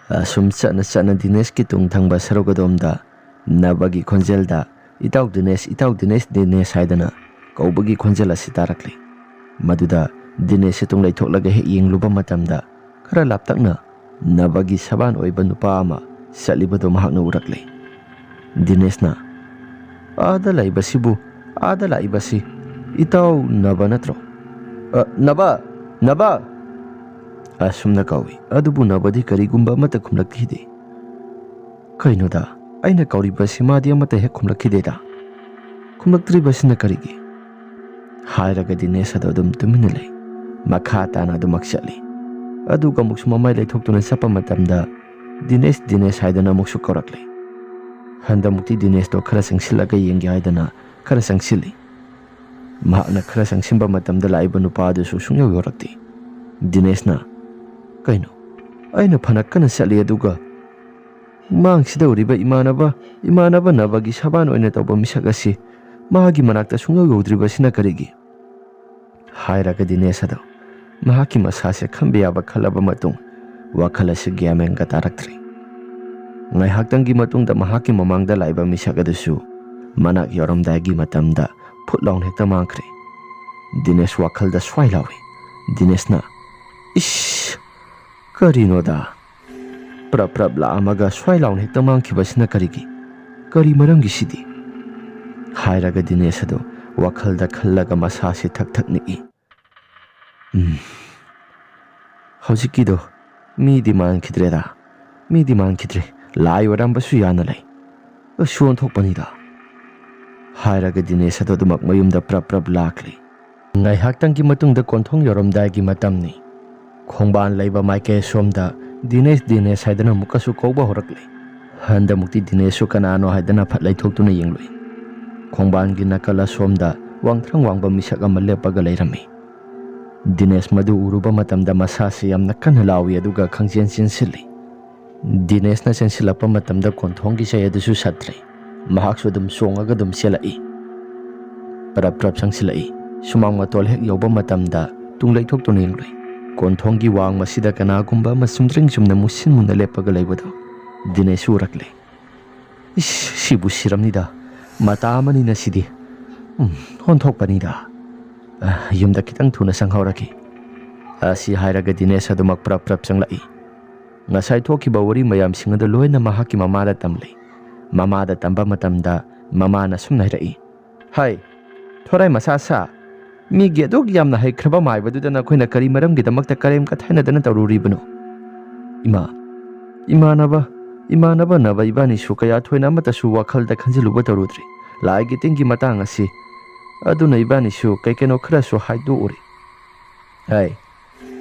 ꯑꯁꯨꯝ ꯆꯠꯅ ꯆꯠꯅ ꯗꯤꯅꯦꯁꯀꯤ ꯇꯨꯡ ꯊꯪꯕ ꯁꯔꯨꯛ ꯑꯗꯣꯝꯗ ꯅꯕꯒꯤ ꯈꯣꯟꯖꯦꯜꯗ, "ꯏꯇꯥꯎ ꯗꯤꯅꯦꯁ, ꯏꯇꯥꯎ ꯗꯤꯅꯦꯁ, ꯗꯤꯅꯦꯁ" ꯍꯥꯏꯗꯅ ꯀꯧꯕꯒꯤ ꯈꯣꯟꯖꯦꯜ ꯑꯁꯤ ꯇꯥꯔꯛꯂꯤ꯫ ꯃꯗꯨꯗ ꯗꯤꯅꯦꯁꯁꯤ ꯇꯨꯡ ꯂꯩꯊꯣꯛꯂꯒ ꯍꯦꯛ ꯌꯦꯡꯂꯨꯕ ꯃꯇꯝꯗ, ꯈꯔ ꯂꯥꯞꯇꯛꯅ ꯅꯕꯒꯤ ꯁꯕꯥꯟ ꯑꯣꯏꯕ ꯅꯨꯄꯥ ꯑꯃ ꯆꯠꯂꯤꯕꯗꯨ ꯃꯍꯥꯛꯅ ꯎꯔꯛꯂꯦ꯫ ꯗꯤꯅꯦꯁꯅ, "ꯑꯥꯗ ꯂꯩꯕꯁꯤꯕꯨ, ꯑꯥꯗ ꯂꯥꯛꯏꯕꯁꯤ ꯏꯇꯥꯎ ꯅꯕ ꯅꯠꯇ꯭ꯔꯣ? ꯑ, ꯅꯕ! ꯅꯕ!" ꯑꯁꯨꯝꯅ ꯀꯧꯏ꯫ ꯑꯗꯨꯕꯨ ꯅꯕꯗꯤ ꯀꯔꯤꯒꯨꯝꯕ ꯑꯃꯠꯇ ꯈꯨꯝꯂꯛꯈꯤꯗꯦ꯫ "ꯀꯩꯅꯣꯗ, ꯑꯩꯅ ꯀꯧꯔꯤꯕꯁꯤ ꯃꯥꯗꯤ ꯑꯃꯠꯇ ꯍꯦꯛ ꯈꯨꯝꯂꯛꯈꯤꯗꯦꯗ꯫ ꯈꯨꯝꯂꯛꯇ꯭ꯔꯤꯕꯁꯤꯅ ꯀꯔꯤꯒꯤ?" ꯍꯥꯏꯔꯒ ꯗꯤꯅꯦꯁ ꯑꯗꯨ ꯑꯗꯨꯝ ꯇꯨꯃꯤꯟꯅ ꯂꯩ꯫ ꯃꯈꯥ ꯇꯥꯅ ꯑꯗꯨꯃꯛ ꯆꯠꯂꯤ꯫ ꯑꯗꯨꯒ ꯑꯃꯨꯛꯁꯨ ꯃꯃꯥꯏ ꯂꯩꯊꯣꯛꯇꯨꯅ ꯆꯠꯄ ꯃꯇꯝꯗ, "ꯗꯤꯅꯦꯁ, ꯗꯤꯅꯦꯁ" ꯍꯥꯏꯗꯅ ꯑꯃꯨꯛꯁꯨ ꯀꯧꯔꯛꯂꯤ꯫ ꯍꯟꯗꯛꯃꯨꯛꯇꯤ ꯗꯤꯅꯦꯁꯇꯣ ꯈꯔ ꯆꯪꯁꯤꯜꯂꯒ ꯌꯦꯡꯒꯦ ꯍꯥꯏꯗꯅ ꯈꯔ ꯆꯪꯁꯤꯜꯂꯤ꯫ ꯃꯍꯥꯛꯅ ꯈꯔ ꯆꯪꯁꯤꯟꯕ ꯃꯇꯝꯗ ꯂꯥꯛꯏꯕ ꯅꯨꯄꯥ ꯑꯗꯨꯁꯨ ꯁꯨꯡꯌꯧ ꯌꯧꯔꯛꯇꯦ꯫ ꯗꯤꯅꯦꯁꯅ, "ꯀꯩꯅꯣ? ꯑꯩꯅ ꯐꯅ ꯀꯟꯅ ꯆꯠꯂꯤ, ꯑꯗꯨꯒ ꯃꯥꯡꯁꯤꯗ ꯎꯔꯤꯕ ꯏꯃꯥꯟꯅꯕ, ꯏꯃꯥꯟꯅꯕ ꯅꯕꯒꯤ ꯁꯕꯥꯟ ꯑꯣꯏꯅ ꯇꯧꯕ ꯃꯤꯁꯛ ꯑꯁꯤ ꯃꯍꯥꯛꯀꯤ ꯃꯅꯥꯛꯇ ꯁꯨꯡꯌꯧ ꯌꯧꯗ꯭ꯔꯤꯕꯁꯤꯅ ꯀꯔꯤꯒꯤ?" ꯍꯥꯏꯔꯒ ꯗꯤꯅꯦꯁ ꯑꯗꯣ ꯃꯍꯥꯛꯀꯤ ꯃꯁꯥꯁꯦ ꯈꯟꯕ ꯌꯥꯕ ꯈꯜꯂꯕ ꯃꯇꯨꯡ, ꯋꯥꯈꯜ ꯑꯁꯤ ꯒ꯭ꯌꯥꯟ ꯃꯦꯟꯒ ꯇꯥꯔꯛꯇ꯭ꯔꯦ꯫ ꯉꯥꯏꯍꯥꯛꯇꯪꯒꯤ ꯃꯇꯨꯡꯗ ꯃꯍꯥꯛꯀꯤ ꯃꯃꯥꯡꯗ ꯂꯥꯛꯏꯕ ꯃꯤꯁꯛ ꯑꯗꯨꯁꯨ ꯃꯅꯥꯛ ꯌꯧꯔꯝꯗꯥꯏꯒꯤ ꯃꯇꯝꯗ ꯐꯨꯠ ꯂꯥꯎꯅ ꯍꯦꯛꯇ ꯃꯥꯡꯈ꯭ꯔꯦ꯫ ꯗꯤꯅꯦꯁ ꯋꯥꯈꯜꯗ ꯁ꯭ꯋꯥꯏ ꯂꯥꯎꯏ꯫ ꯗꯤꯅꯦꯁꯅ, "ꯏꯁ! ꯀꯔꯤꯅꯣꯗ? ꯄ꯭ꯔꯞ ꯄ꯭ꯔꯞ ꯂꯥꯛꯑꯝꯃꯒ ꯁ꯭ꯋꯥꯏ ꯂꯥꯎꯅ ꯍꯦꯛꯇ ꯃꯥꯡꯈꯤꯕꯁꯤꯅ ꯀꯔꯤꯒꯤ? ꯀꯔꯤ ꯃꯔꯝꯒꯤ ꯁꯤꯗꯤ?" ꯍꯥꯏꯔꯒ ꯗꯤꯅꯦꯁ ꯑꯗꯨ ꯋꯥꯈꯜꯗ ꯈꯜꯂꯒ ꯃꯁꯥꯁꯤ ꯊꯛ ꯊꯛ ꯅꯤꯛꯏ꯫ "ꯎꯝ, ꯍꯧꯖꯤꯛꯀꯤꯗꯣ ꯃꯤꯗꯤ ꯃꯥꯟꯈꯤꯗ꯭ꯔꯦꯗ꯫ ꯃꯤꯗꯤ ꯃꯥꯟꯈꯤꯗ꯭ꯔꯦ꯫ ꯂꯥꯏ ꯑꯣꯏꯔꯝꯕꯁꯨ ꯌꯥꯅ ꯂꯩ꯫ ꯑꯁ, ꯑꯣꯟꯊꯣꯛꯄꯅꯤꯗ," ꯍꯥꯏꯔꯒ ꯗꯤꯅꯦꯁ ꯑꯗꯨ ꯑꯗꯨꯃꯛ ꯃꯌꯨꯝꯗ ꯄ꯭ꯔꯞ ꯄ꯭ꯔꯞ ꯂꯥꯛꯂꯤ꯫ ꯉꯥꯏꯍꯥꯛꯇꯪꯒꯤ ꯃꯇꯨꯡꯗ ꯀꯣꯟꯊꯣꯡ ꯌꯧꯔꯝꯗꯥꯏꯒꯤ ꯃꯇꯝꯅꯤ꯫ ꯈꯣꯡꯕꯥꯟ ꯂꯩꯕ ꯃꯥꯏꯀꯩ ꯑꯁꯣꯝꯗ ꯗꯤꯅꯦꯁ, ꯗꯤꯅꯦꯁ ꯍꯥꯏꯗꯅ ꯑꯃꯨꯛꯀꯁꯨ ꯀꯧꯕ ꯍꯧꯔꯛꯂꯦ꯫ ꯍꯟꯗꯃꯨꯛꯇꯤ ꯗꯤꯅꯦꯁꯁꯨ ꯀꯅꯥꯅꯣ ꯍꯥꯏꯗꯅ ꯐꯠ ꯂꯩꯊꯣꯛꯇꯨꯅ ꯌꯦꯡꯂꯨꯏ꯫ ꯈꯣꯡꯕꯥꯟꯒꯤ ꯅꯥꯀꯜ ꯑꯁꯣꯝꯗ ꯋꯥꯡꯊ꯭ꯔꯪ ꯋꯥꯡꯕ ꯃꯤꯁꯛ ꯑꯃ ꯂꯦꯞꯄꯒ ꯂꯩꯔꯝꯃꯤ꯫ ꯗꯤꯅꯦꯁ ꯃꯗꯨ ꯎꯔꯨꯕ ꯃꯇꯝꯗ ꯃꯁꯥꯁꯤ ꯌꯥꯝꯅ ꯀꯟꯅ ꯂꯥꯎꯏ, ꯑꯗꯨꯒ ꯈꯪꯖꯦꯟ ꯆꯦꯟꯁꯤꯜꯂꯤ꯫ ꯗꯤꯅꯦꯁꯅ ꯆꯦꯟꯁꯤꯜꯂꯛꯄ ꯃꯇꯝꯗ ꯀꯣꯟꯊꯣꯡꯒꯤ ꯆꯩ ꯑꯗꯨꯁꯨ ꯁꯠꯇ꯭ꯔꯦ꯫ ꯃꯍꯥꯛꯁꯨ ꯑꯗꯨꯝ ꯆꯣꯡꯉꯒ ꯑꯗꯨꯝ ꯆꯦꯜꯂꯛꯏ꯫ ꯄꯔꯞ ꯄꯔꯞ ꯆꯪꯁꯤꯜꯂꯛꯏ꯫ ꯁꯨꯃꯥꯡ ꯃꯇꯣꯜ ꯍꯦꯛ ꯌꯧꯕ ꯃꯇꯝꯗ ꯇꯨꯡ ꯂꯩꯊꯣꯛꯇꯨꯅ ꯌꯦꯡꯂꯨꯏ꯫ ꯀꯣꯟꯊꯣꯡꯒꯤ ꯋꯥꯡꯃꯁꯤꯗ ꯀꯅꯥꯒꯨꯝꯕ ꯑꯃ ꯆꯨꯝꯗ꯭ꯔꯤꯡ ꯆꯨꯝꯅ ꯃꯨꯁꯤꯟ ꯃꯨꯟꯅ ꯂꯦꯞꯄꯒ ꯂꯩꯕꯗꯨ ꯗꯤꯅꯦꯁꯁꯨ ꯎꯔꯛꯂꯦ꯫ "ꯏꯁ, ꯁꯤꯕꯨ ꯁꯤꯔꯝꯅꯤꯗ꯫ ꯃꯇꯥ ꯑꯃꯅꯤꯅ ꯁꯤꯗꯤ꯫ ꯎꯝ, ꯑꯣꯟꯊꯣꯛꯄꯅꯤꯗ꯫ ꯑ, ꯌꯨꯝꯗ ꯈꯤꯇꯪ ꯊꯨꯅ ꯆꯪꯍꯧꯔꯒꯦ"꯫ ꯑꯁꯤ ꯍꯥꯏꯔꯒ ꯗꯤꯅꯦꯁ ꯑꯗꯨꯃꯛ ꯄ꯭ꯔꯞ ꯄ꯭ꯔꯞ ꯆꯪꯂꯛꯏ꯫ ꯉꯁꯥꯏ ꯊꯣꯛꯈꯤꯕ ꯋꯥꯔꯤ ꯃꯌꯥꯝꯁꯤꯡ ꯑꯗꯨ ꯂꯣꯏꯅ ꯃꯍꯥꯛꯀꯤ ꯃꯃꯥꯗ ꯇꯝꯂꯤ꯫ ꯃꯃꯥꯗ ꯇꯝꯕ ꯃꯇꯝꯗ ꯃꯃꯥꯅ ꯁꯨꯝꯅ ꯍꯥꯏꯔꯛꯏ, "ꯍꯥꯏ, ꯊꯣꯔꯥꯏ ꯃꯆꯥ ꯁꯥ, ꯃꯤꯒꯤ ꯑꯗꯨꯛ ꯌꯥꯝꯅ ꯍꯩꯈ꯭ꯔꯕ ꯃꯥꯏꯕꯗꯨꯗ ꯅꯈꯣꯏꯅ ꯀꯔꯤ ꯃꯔꯝꯒꯤꯗꯃꯛꯇ ꯀꯔꯦꯝ ꯀꯊꯥꯏꯅꯗꯅ ꯇꯧꯔꯨꯔꯤꯕꯅꯣ?" "ꯏꯃꯥ, ꯏꯃꯥꯟꯅꯕ, ꯏꯃꯥꯟꯅꯕ ꯅꯕ ꯏꯕꯥꯅꯤꯁꯨ ꯀꯌꯥ ꯊꯣꯏꯅ ꯑꯃꯠꯇꯁꯨ ꯋꯥꯈꯜꯗ ꯈꯟꯖꯤꯜꯂꯨꯕ ꯇꯧꯔꯨꯗ꯭ꯔꯤ꯫ ꯂꯥꯏꯒꯤ ꯇꯤꯟꯒꯤ ꯃꯇꯥꯡ ꯑꯁꯤ꯫ ꯑꯗꯨꯅ ꯏꯕꯥꯅꯤꯁꯨ ꯀꯩ ꯀꯩꯅꯣ ꯈꯔꯁꯨ ꯍꯥꯏꯗꯣꯛꯎꯔꯤ꯫ ꯍꯥꯏ,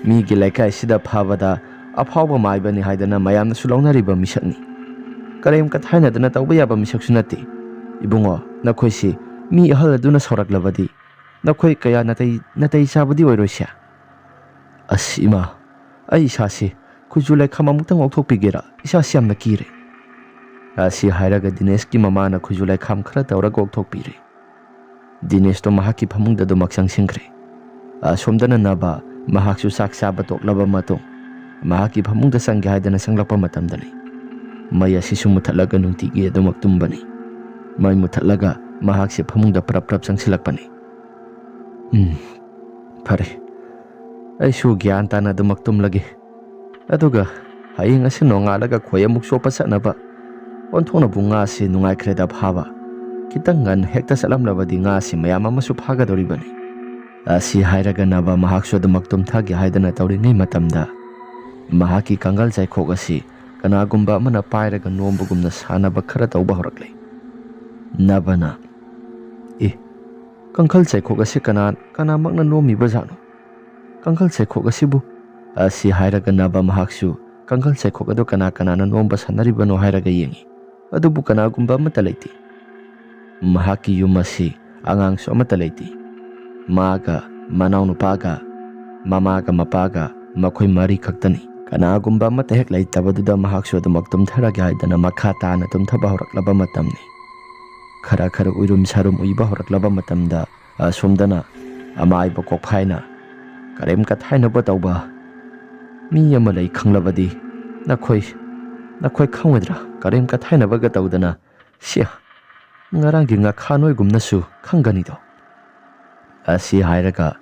ꯃꯤꯒꯤ ꯂꯩꯀꯥꯏꯁꯤꯗ ꯐꯕꯗ ꯑꯐꯥꯎꯕ ꯃꯥꯏꯕꯅꯤ ꯍꯥꯏꯗꯅ ꯃꯌꯥꯝꯅꯁꯨ ꯂꯧꯅꯔꯤꯕ ꯃꯤꯁꯛꯅꯤ꯫ ꯀꯔꯦꯝ ꯀꯊꯥꯏꯅꯗꯅ ꯇꯧꯕ ꯌꯥꯕ ꯃꯤꯁꯛꯁꯨ ꯅꯠꯇꯦ꯫ ꯏꯕꯨꯡꯉꯣ, ꯅꯈꯣꯏꯁꯤ ꯃꯤ ꯑꯍꯜ ꯑꯗꯨꯅ ꯁꯧꯔꯛꯂꯕꯗꯤ ꯅꯈꯣꯏ ꯀꯌꯥ ꯅꯥꯇꯩ, ꯅꯥꯇꯩ ꯆꯥꯕꯗꯤ ꯑꯣꯏꯔꯣꯏꯁꯦ"꯫ "ꯑꯁ ꯏꯃꯥ, ꯑꯩ ꯏꯁꯥꯁꯤ ꯈꯨꯖꯨ ꯂꯩꯈꯥꯝ ꯑꯃꯨꯛꯇꯪ ꯑꯣꯛꯊꯣꯛꯄꯤꯒꯦꯔꯥ? ꯏꯁꯥꯁꯤ ꯌꯥꯝꯅ ꯀꯤꯔꯦ"꯫ ꯑꯁꯤ ꯍꯥꯏꯔꯒ ꯗꯤꯅꯦꯁꯀꯤ ꯃꯃꯥꯅ ꯈꯨꯖꯨ ꯂꯩꯈꯥꯝ ꯈꯔ ꯇꯧꯔꯒ ꯑꯣꯛꯊꯣꯛꯄꯤꯔꯦ꯫ ꯗꯤꯅꯦꯁꯇꯣ ꯃꯍꯥꯛꯀꯤ ꯐꯃꯨꯡꯗ ꯑꯗꯨꯃꯛ ꯆꯪꯁꯤꯟꯈ꯭ꯔꯦ꯫ ꯑꯁꯣꯝꯗꯅ ꯅꯕ ꯃꯍꯥꯛꯁꯨ ꯆꯥꯛ ꯆꯥꯕ ꯇꯣꯛꯂꯕ ꯃꯇꯨꯡ ꯃꯍꯥꯛꯀꯤ ꯐꯃꯨꯡꯗ ꯆꯪꯒꯦ ꯍꯥꯏꯗꯅ ꯆꯪꯂꯛꯄ ꯃꯇꯝꯗꯅꯤ꯫ ꯃꯩ ꯑꯁꯤꯁꯨ ꯃꯨꯊꯠꯂꯒ ꯅꯨꯡꯇꯤꯒꯤ ꯑꯗꯨꯃꯛ ꯇꯨꯝꯕꯅꯤ꯫ ꯃꯩ ꯃꯨꯊꯠꯂꯒ ꯃꯍꯥꯛꯁꯦ ꯐꯃꯨꯡꯗ ꯄ꯭ꯔꯞ ꯄ꯭ꯔꯞ ꯆꯪꯁꯤꯜꯂꯛꯄꯅꯤ꯫ "ꯎꯝ, ꯐꯔꯦ꯫ ꯑꯩꯁꯨ ꯒ꯭ꯌꯥꯟ ꯇꯥꯅ ꯑꯗꯨꯃꯛ ꯇꯨꯝꯂꯒꯦ꯫ ꯑꯗꯨꯒ ꯍꯌꯦꯡ ꯑꯁꯤ ꯅꯣꯡꯉꯥꯜꯂꯒ ꯈꯣꯏ ꯑꯃꯨꯛ ꯆꯣꯞꯄ ꯆꯠꯅꯕ꯫ ꯑꯣꯟꯊꯣꯛꯅꯕꯨ ꯉꯥꯁꯤ ꯅꯨꯡꯉꯥꯏꯈ꯭ꯔꯦꯗ ꯐꯥꯕ꯫ ꯈꯤꯇꯪ ꯉꯟꯅ ꯍꯦꯛꯇ ꯆꯠꯂꯝꯂꯕꯗꯤ ꯉꯥꯁꯤ ꯃꯌꯥꯝ ꯑꯃꯁꯨ ꯐꯥꯒꯗꯧꯔꯤꯕꯅꯤ"꯫ ꯑꯁꯤ ꯍꯥꯏꯔꯒ ꯅꯕ ꯃꯍꯥꯛꯁꯨ ꯑꯗꯨꯃꯛ ꯇꯨꯝꯊꯒꯦ ꯍꯥꯏꯗꯅ ꯇꯧꯔꯤꯉꯩ ꯃꯇꯝꯗ ꯃꯍꯥꯛꯀꯤ ꯀꯥꯡꯒꯜ ꯆꯩꯈꯣꯛ ꯑꯁꯤ ꯀꯅꯥꯒꯨꯝꯕ ꯑꯃꯅ ꯄꯥꯏꯔꯒ ꯅꯣꯝꯕꯒꯨꯝꯅ ꯁꯥꯟꯅꯕ ꯈꯔ ꯇꯧꯕ ꯍꯧꯔꯛꯂꯦ꯫ ꯅꯕꯅ, "ꯑꯦ, ꯀꯥꯡꯈꯜ ꯆꯩꯈꯣꯛ ꯑꯁꯤ ꯀꯅꯥ, ꯀꯅꯥꯃꯛꯅ ꯅꯣꯝꯃꯤꯕꯖꯥꯠꯅꯣ? ꯀꯥꯡꯈꯜ ꯆꯩꯈꯣꯛ ꯑꯁꯤꯕꯨ?" ꯑꯁꯤ ꯍꯥꯏꯔꯒ ꯅꯕ ꯃꯍꯥꯛꯁꯨ ꯀꯥꯡꯈꯜ ꯆꯩꯈꯣꯛ ꯑꯗꯨ ꯀꯅꯥ ꯀꯅꯥꯅ ꯅꯣꯝꯕ ꯁꯥꯟꯅꯔꯤꯕꯅꯣ ꯍꯥꯏꯔꯒ ꯌꯦꯡꯉꯤ꯫ ꯑꯗꯨꯕꯨ ꯀꯅꯥꯒꯨꯝꯕ ꯑꯃꯠꯇ ꯂꯩꯇꯦ꯫ ꯃꯍꯥꯛꯀꯤ ꯌꯨꯝ ꯑꯁꯤ ꯑꯉꯥꯡꯁꯨ ꯑꯃꯠꯇ ꯂꯩꯇꯦ꯫ ꯃꯥꯒ, ꯃꯅꯥꯎꯅꯨꯄꯥꯒ, ꯃꯃꯥꯒ ꯃꯄꯥꯒ ꯃꯈꯣꯏ ꯃꯔꯤ ꯈꯛꯇꯅꯤ꯫ ꯀꯅꯥꯒꯨꯝꯕ ꯑꯃꯠꯇ ꯍꯦꯛ ꯂꯩꯇꯕꯗꯨꯗ ꯃꯍꯥꯛꯁꯨ ꯑꯗꯨꯃꯛ ꯇꯨꯝꯊꯔꯒꯦ ꯍꯥꯏꯗꯅ ꯃꯈꯥ ꯇꯥꯅ ꯇꯨꯝꯊꯕ ꯍꯧꯔꯛꯂꯕ ꯃꯇꯝꯅꯤ꯫ ꯈꯔ ꯈꯔ ꯎꯏꯔꯨꯝ ꯁꯥꯔꯨꯝ ꯎꯏꯕ ꯍꯧꯔꯛꯂꯕ ꯃꯇꯝꯗ ꯑꯁꯣꯝꯗꯅ ꯑꯃꯥꯏꯕ ꯀꯣꯛꯐꯥꯏꯅ ꯀꯔꯦꯝ ꯀꯊꯥꯏꯅꯕ ꯇꯧꯕ ꯃꯤ ꯑꯃ ꯂꯩ ꯈꯪꯂꯕꯗꯤ ꯅꯈꯣꯏ, ꯅꯈꯣꯏ ꯈꯪꯉꯣꯏꯗ꯭ꯔꯥ? ꯀꯔꯦꯝ ꯀꯊꯥꯏꯅꯕꯒ ꯇꯧꯗꯅ, ꯁꯤ ꯉꯔꯥꯡꯒꯤ ꯉꯥꯈꯥ ꯅꯣꯏꯒꯨꯝꯅꯁꯨ ꯈꯪꯒꯅꯤꯗꯣ꯫ ꯑꯁꯤ ꯍꯥꯏꯔꯒ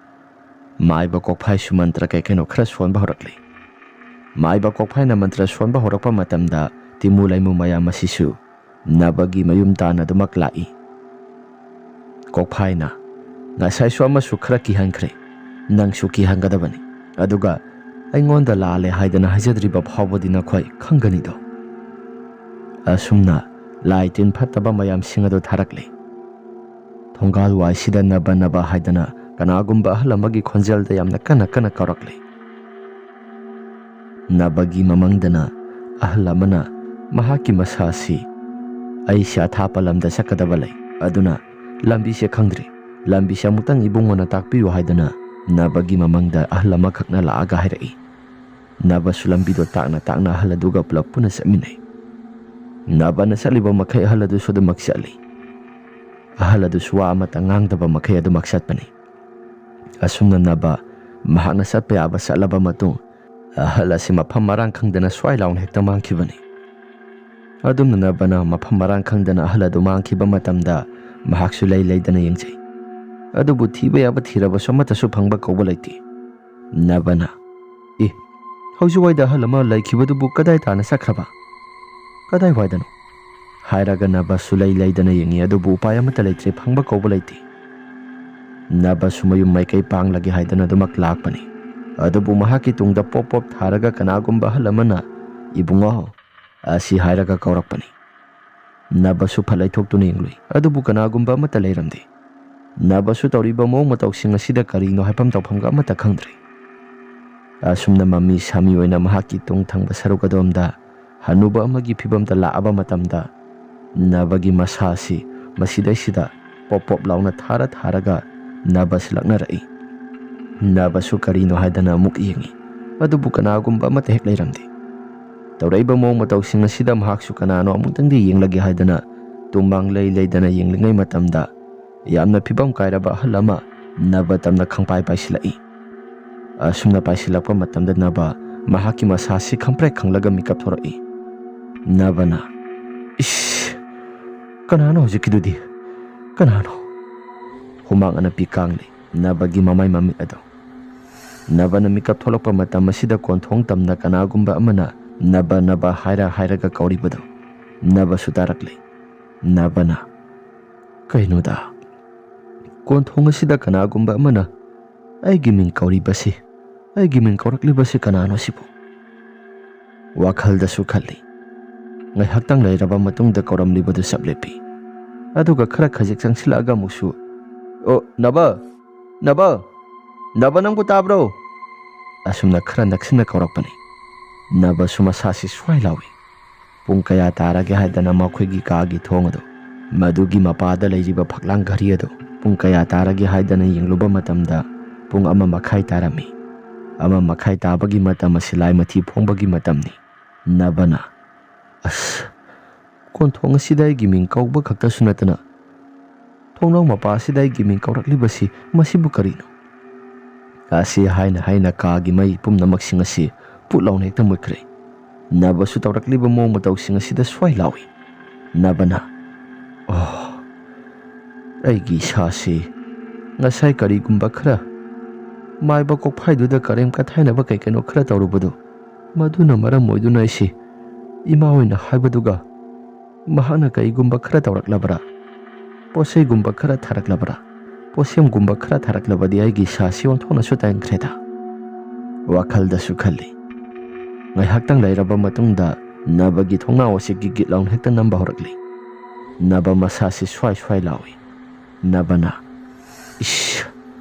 ꯃꯥꯏꯕ ꯀꯣꯛꯐꯥꯏꯁꯨ ꯃꯟꯇ꯭ꯔ ꯀꯩ ꯀꯩꯅꯣ ꯈꯔ ꯁꯣꯟꯕ ꯍꯧꯔꯛꯂꯤ꯫ ꯃꯥꯏꯕ ꯀꯣꯛꯐꯥꯏꯅ ꯃꯟꯇ꯭ꯔ ꯁꯣꯟꯕ ꯍꯧꯔꯛꯄ ꯃꯇꯝꯗ ꯇꯤꯃꯨ ꯂꯩꯃꯨ ꯃꯌꯥꯝ ꯑꯁꯤꯁꯨ ꯅꯕꯒꯤ ꯃꯌꯨꯝ ꯇꯥꯟꯅ ꯑꯗꯨꯃꯛ ꯂꯥꯛꯏ꯫ ꯀꯣꯛꯐꯥꯏꯅ, "ꯉꯁꯥꯏꯁꯨ ꯑꯃꯁꯨ ꯈꯔ ꯀꯤꯍꯟꯈ꯭ꯔꯦ, ꯅꯪꯁꯨ ꯀꯤꯍꯟꯒꯗꯕꯅꯤ꯫ ꯑꯗꯨꯒ ꯑꯩꯉꯣꯟꯗ ꯂꯥꯜꯂꯦ ꯍꯥꯏꯗꯅ ꯍꯥꯏꯖꯗ꯭ꯔꯤꯕ ꯐꯥꯎꯕꯗꯤ ꯅꯈꯣꯏ ꯈꯪꯒꯅꯤꯗꯣ꯫" ꯑꯁꯨꯝꯅ ꯂꯥꯏ ꯇꯤꯟ ꯐꯠꯇꯕ ꯃꯌꯥꯝꯁꯤꯡ ꯑꯗꯨ ꯊꯥꯔꯛꯂꯦ꯫ ꯊꯣꯡꯒꯥꯜ ꯋꯥꯏꯁꯤꯗ ꯅꯕ ꯅꯕ ꯍꯥꯏꯗꯅ ꯀꯅꯥꯒꯨꯝꯕ ꯑꯍꯜ ꯑꯃꯒꯤ ꯈꯣꯟꯖꯦꯜꯗ ꯌꯥꯝꯅ ꯀꯟꯅ ꯀꯟꯅ ꯀꯧꯔꯛꯂꯦ꯫ ꯅꯕꯒꯤ ꯃꯃꯪꯗꯅ ꯑꯍꯜ ꯑꯃꯅ ꯃꯍꯥꯛꯀꯤ ꯃꯁꯥ ꯑꯁꯤ, "ꯑꯩꯁꯦ ꯑꯊꯥꯞꯄ ꯂꯝꯗ ꯆꯠꯀꯗꯕ ꯂꯩ, ꯑꯗꯨꯅ ꯂꯝꯕꯤꯁꯦ ꯈꯪꯗ꯭ꯔꯤ, ꯂꯝꯕꯤꯁꯦ ꯑꯃꯨꯛꯇꯪ ꯏꯕꯨꯡꯉꯣꯅ ꯇꯥꯛꯄꯤꯌꯨ" ꯍꯥꯏꯗꯨꯅ ꯅꯕꯒꯤ ꯃꯃꯪꯗ ꯑꯍꯜ ꯑꯃꯈꯛꯅ ꯂꯥꯛꯑꯒ ꯍꯥꯏꯔꯛꯏ꯫ ꯅꯕꯁꯨ ꯂꯝꯕꯤꯗꯣ ꯇꯥꯛꯅ ꯇꯥꯛꯅ ꯑꯍꯜ ꯑꯗꯨꯒ ꯄꯨꯂꯞ ꯄꯨꯟꯅ ꯆꯠꯃꯤꯟꯅꯩ꯫ ꯅꯕꯅ ꯆꯠꯂꯤꯕ ꯃꯈꯩ ꯑꯍꯜ ꯑꯗꯨꯁꯨ ꯑꯗꯨꯃꯛ ꯆꯠꯂꯤ꯫ ꯑꯍꯜ ꯑꯗꯨꯁꯨ ꯋꯥ ꯑꯃꯠꯇ ꯉꯥꯡꯗꯕ ꯃꯈꯩ ꯑꯗꯨꯃꯛ ꯆꯠꯄꯅꯤ꯫ ꯑꯁꯨꯝꯅ ꯅꯕ ꯃꯍꯥꯛꯅ ꯆꯠꯄ ꯌꯥꯕ ꯆꯠꯂꯕ ꯃꯇꯨꯡ, ꯑꯍꯜ ꯑꯁꯤ ꯃꯐꯝ ꯃꯔꯥꯡ ꯈꯪꯗꯅ ꯁ꯭ꯋꯥꯏ ꯂꯥꯎꯅ ꯍꯦꯛꯇ ꯃꯥꯡꯈꯤꯕꯅꯤ꯫ ꯑꯗꯨꯝꯅ ꯅꯕꯅ ꯃꯐꯝ ꯃꯔꯥꯡ ꯈꯪꯗꯅ ꯑꯍꯜ ꯑꯗꯨ ꯃꯥꯡꯈꯤꯕ ꯃꯇꯝꯗ ꯃꯍꯥꯛꯁꯨ ꯂꯩ ꯂꯩꯗꯅ ꯌꯦꯡꯖꯩ꯫ ꯑꯗꯨꯕꯨ ꯊꯤꯕ ꯌꯥꯕ ꯊꯤꯔꯕꯁꯨ ꯑꯃꯠꯇꯁꯨ ꯐꯪꯕ ꯀꯧꯕ ꯂꯩꯇꯦ꯫ ꯅꯕꯅ, "ꯑꯦ, ꯍꯧꯖꯤꯛꯋꯥꯏꯗ ꯑꯍꯜ ꯑꯃ ꯂꯩꯈꯤꯕꯗꯨꯕꯨ ꯀꯗꯥꯏ ꯇꯥꯅ ꯆꯠꯈ꯭ꯔꯕ? ꯀꯗꯥꯏꯋꯥꯏꯗꯅꯣ?" ꯍꯥꯏꯔꯒ ꯅꯕꯁꯨ ꯂꯩ ꯂꯩꯗꯅ ꯌꯦꯡꯉꯤ, ꯑꯗꯨꯕꯨ ꯎꯄꯥꯏ ꯑꯃꯠꯇ ꯂꯩꯇ꯭ꯔꯦ, ꯐꯪꯕ ꯀꯧꯕ ꯂꯩꯇꯦ꯫ ꯅꯕꯁꯨ ꯃꯌꯨꯝ ꯃꯥꯏꯀꯩ ꯄꯥꯡꯂꯒꯦ ꯍꯥꯏꯗꯅ ꯑꯗꯨꯃꯛ ꯂꯥꯛꯄꯅꯤ꯫ ꯑꯗꯨꯕꯨ ꯃꯍꯥꯛꯀꯤ ꯇꯨꯡꯗ ꯄꯣꯞ ꯄꯣꯞ ꯊꯥꯔꯒ ꯀꯅꯥꯒꯨꯝꯕ ꯑꯍꯜ ꯑꯃꯅ, "ꯏꯕꯨꯡꯉꯣ" ꯑꯁꯤ ꯍꯥꯏꯔꯒ ꯀꯧꯔꯛꯄꯅꯤ꯫ ꯅꯕꯁꯨ ꯐꯠ ꯂꯩꯊꯣꯛꯇꯨꯅ ꯌꯦꯡꯂꯨꯏ, ꯑꯗꯨꯕꯨ ꯀꯅꯥꯒꯨꯝꯕ ꯑꯃꯠꯇ ꯂꯩꯔꯝꯗꯦ꯫ ꯅꯕꯁꯨ ꯇꯧꯔꯤꯕ ꯃꯑꯣꯡ ꯃꯇꯧꯁꯤꯡ ꯑꯁꯤꯗ ꯀꯔꯤꯅꯣ ꯍꯥꯏꯐꯝ ꯇꯧꯐꯝꯒ ꯑꯃꯠꯇ ꯈꯪꯗ꯭ꯔꯦ꯫ ꯑꯁꯨꯝꯅ ꯃꯃꯤ ꯁꯥꯃꯤ ꯑꯣꯏꯅ ꯃꯍꯥꯛꯀꯤ ꯇꯨꯡ ꯊꯪꯕ ꯁꯔꯨꯛ ꯑꯗꯣꯝꯗ ꯍꯅꯨꯕ ꯑꯃꯒꯤ ꯐꯤꯕꯝꯗ ꯂꯥꯛꯑꯕ ꯃꯇꯝꯗ, ꯅꯕꯒꯤ ꯃꯁꯥ ꯑꯁꯤ ꯃꯁꯤꯗꯩꯁꯤꯗ ꯄꯣꯞ ꯄꯣꯞ ꯂꯥꯎꯅ ꯊꯥꯔ ꯊꯥꯔꯒ ꯅꯕꯁꯨ ꯂꯛꯅꯔꯛꯏ꯫ ꯅꯕꯁꯨ ꯀꯔꯤꯅꯣ ꯍꯥꯏꯗꯅ ꯑꯃꯨꯛ ꯌꯦꯡꯉꯤ, ꯑꯗꯨꯕꯨ ꯀꯅꯥꯒꯨꯝꯕ ꯑꯃꯠꯇ ꯍꯦꯛ ꯂꯩꯔꯝꯗꯦ꯫ ꯇꯧꯔꯛꯏꯕ ꯃꯑꯣꯡ ꯃꯇꯧꯁꯤꯡ ꯑꯁꯤꯗ ꯃꯍꯥꯛꯁꯨ ꯀꯅꯥꯅꯣ ꯑꯃꯨꯛꯇꯪꯗꯤ ꯌꯦꯡꯂꯒꯦ ꯍꯥꯏꯗꯅ ꯇꯨꯝꯃꯥꯡ ꯂꯩ ꯂꯩꯗꯅ ꯌꯦꯡꯂꯤꯉꯩ ꯃꯇꯝꯗ, ꯌꯥꯝꯅ ꯐꯤꯕꯝ ꯀꯥꯏꯔꯕ ꯑꯍꯜ ꯑꯃ ꯅꯕ ꯇꯝꯅ ꯈꯪꯄꯥꯏ ꯄꯥꯏꯁꯤꯜꯂꯛꯏ꯫ ꯑꯁꯨꯝꯅ ꯄꯥꯏꯁꯤꯜꯂꯛꯄ ꯃꯇꯝꯗ ꯅꯕ ꯃꯍꯥꯛꯀꯤ ꯃꯁꯥꯁꯤ ꯈꯪꯄ꯭ꯔꯦꯛ ꯈꯪꯂꯒ ꯃꯤꯀꯞ ꯊꯣꯔꯛꯏ꯫ ꯅꯕꯅ, "ꯏꯁ, ꯀꯅꯥꯅꯣ ꯍꯧꯖꯤꯛꯀꯤꯗꯨꯗꯤ? ꯀꯅꯥꯅꯣ?" ꯍꯨꯃꯥꯡ ꯑꯅꯞꯄꯤ ꯀꯥꯡꯂꯤ ꯅꯕꯒꯤ ꯃꯃꯥꯏ ꯃꯃꯤꯠ ꯑꯗꯨ꯫ ꯅꯕꯅ ꯃꯤꯀꯞ ꯊꯣꯛꯂꯛꯄ ꯃꯇꯝ ꯑꯁꯤꯗ ꯀꯣꯟꯊꯣꯡ ꯇꯝꯅ ꯀꯅꯥꯒꯨꯝꯕ ꯑꯃꯅ "ꯅꯕ, ꯅꯕ" ꯍꯥꯏꯔ ꯍꯥꯏꯔꯒ ꯀꯧꯔꯤꯕꯗꯨ ꯅꯕꯁꯨ ꯇꯥꯔꯛꯂꯤ꯫ ꯅꯕꯅ, "ꯀꯩꯅꯣꯗ, ꯀꯣꯟꯊꯣꯡ ꯑꯁꯤꯗ ꯀꯅꯥꯒꯨꯝꯕ ꯑꯃꯅ ꯑꯩꯒꯤ ꯃꯤꯡ ꯀꯧꯔꯤꯕꯁꯤ, ꯑꯩꯒꯤ ꯃꯤꯡ ꯀꯧꯔꯛꯂꯤꯕꯁꯤ ꯀꯅꯥꯅꯣ ꯁꯤꯕꯨ?" ꯋꯥꯈꯜꯗꯁꯨ ꯈꯜꯂꯤ꯫ ꯉꯥꯏꯍꯥꯛꯇꯪ ꯂꯩꯔꯕ ꯃꯇꯨꯡꯗ ꯀꯧꯔꯝꯂꯤꯕꯗꯨ ꯆꯞ ꯂꯦꯞꯄꯤ꯫ ꯑꯗꯨꯒ ꯈꯔ ꯈꯖꯤꯛ ꯆꯪꯁꯤꯜꯂꯛꯑꯒ ꯑꯃꯨꯛꯁꯨ, "ꯑꯣ, ꯅꯕ, ꯅꯕ, ꯅꯕ, ꯅꯪꯕꯨ ꯇꯥꯕ꯭ꯔꯣ?" ꯑꯁꯨꯝꯅ ꯈꯔ ꯅꯛꯁꯤꯟꯅ ꯀꯧꯔꯛꯄꯅꯤ꯫ ꯅꯕꯁꯨ ꯃꯁꯥꯁꯤ ꯁ꯭ꯋꯥꯏ ꯂꯥꯎꯏ꯫ ꯄꯨꯡ ꯀꯌꯥ ꯇꯥꯔꯒꯦ ꯍꯥꯏꯗꯅ ꯃꯈꯣꯏꯒꯤ ꯀꯥꯒꯤ ꯊꯣꯡ ꯑꯗꯨ, ꯃꯗꯨꯒꯤ ꯃꯄꯥꯗ ꯂꯩꯔꯤꯕ ꯐꯛꯂꯥꯡ ꯘꯔꯤ ꯑꯗꯨ ꯄꯨꯡ ꯀꯌꯥ ꯇꯥꯔꯒꯦ ꯍꯥꯏꯗꯅ ꯌꯦꯡꯂꯨꯕ ꯃꯇꯝꯗ, ꯄꯨꯡ ꯑꯃ ꯃꯈꯥꯏ ꯇꯥꯔꯝꯃꯤ꯫ ꯑꯃ ꯃꯈꯥꯏ ꯇꯥꯕꯒꯤ ꯃꯇꯝ ꯑꯁꯤ ꯂꯥꯏ ꯃꯊꯤ ꯐꯣꯡꯕꯒꯤ ꯃꯇꯝꯅꯤ꯫ ꯅꯕꯅ, "ꯑꯁ, ꯀꯣꯟꯊꯣꯡ ꯑꯁꯤꯗ ꯑꯩꯒꯤ ꯃꯤꯡ ꯀꯧꯕ ꯈꯛꯇꯁꯨ ꯅꯠꯇꯅ ꯊꯣꯡꯅꯥꯎ ꯃꯄꯥ ꯑꯁꯤꯗ ꯑꯩꯒꯤ ꯃꯤꯡ ꯀꯧꯔꯛꯂꯤꯕꯁꯤ ꯃꯁꯤꯕꯨ ꯀꯔꯤꯅꯣ?" ꯑꯁꯤ ꯍꯥꯏꯅ ꯍꯥꯏꯅ ꯀꯥꯒꯤ ꯃꯩ ꯄꯨꯝꯅꯃꯛꯁꯤꯡ ꯑꯁꯤ ꯄꯨꯠ ꯂꯥꯎꯅ ꯍꯦꯛꯇ ꯃꯨꯠꯈ꯭ꯔꯦ꯫ ꯅꯕꯁꯨ ꯇꯧꯔꯛꯂꯤꯕ ꯃꯑꯣꯡ ꯃꯇꯧꯁꯤꯡ ꯑꯁꯤꯗ ꯁ꯭ꯋꯥꯏ ꯂꯥꯎꯏ꯫ ꯅꯕꯅ, "ꯑꯣ, ꯑꯩꯒꯤ ꯏꯁꯥꯁꯤ ꯉꯁꯥꯏ ꯀꯔꯤꯒꯨꯝꯕ ꯈꯔ ꯃꯥꯏꯕ ꯀꯣꯛꯐꯥꯏꯗꯨꯗ ꯀꯔꯦꯝ ꯀꯊꯥꯏꯅꯕ ꯀꯩ ꯀꯩꯅꯣ ꯈꯔ ꯇꯧꯔꯨꯕꯗꯨ, ꯃꯗꯨꯅ ꯃꯔꯝ ꯑꯣꯏꯗꯨꯅ ꯑꯩꯁꯤ ꯏꯃꯥ ꯍꯣꯏꯅ ꯍꯥꯏꯕꯗꯨꯒ ꯃꯍꯥꯛꯅ ꯀꯔꯤꯒꯨꯝꯕ ꯈꯔ ꯇꯧꯔꯛꯂꯕ꯭ꯔꯥ? ꯄꯣꯠꯆꯩꯒꯨꯝꯕ ꯈꯔ ꯊꯥꯔꯛꯂꯕ꯭ꯔꯥ? ꯄꯣꯠꯁꯦꯝꯒꯨꯝꯕ ꯈꯔ ꯊꯥꯔꯛꯂꯕꯗꯤ ꯑꯩꯒꯤ ꯏꯁꯥꯁꯤ ꯑꯣꯟꯊꯣꯛꯅꯁꯨ ꯇꯥꯏꯅꯈ꯭ꯔꯦꯗ," ꯋꯥꯈꯜꯗꯁꯨ ꯈꯜꯂꯤ꯫ ꯉꯥꯏꯍꯥꯛꯇꯪ ꯂꯩꯔꯕ ꯃꯇꯨꯡꯗ ꯅꯕꯒꯤ ꯊꯣꯡꯅꯥꯎ ꯑꯁꯤ ꯒꯤꯠ ꯒꯤꯠ ꯂꯥꯎꯅ ꯍꯦꯛꯇ ꯅꯝꯕ ꯍꯧꯔꯛꯂꯤ꯫ ꯅꯕ ꯃꯁꯥꯁꯤ ꯁ꯭ꯋꯥꯏ ꯁ꯭ꯋꯥꯏ ꯂꯥꯎꯏ꯫ ꯅꯕꯅ, "ꯏꯁ,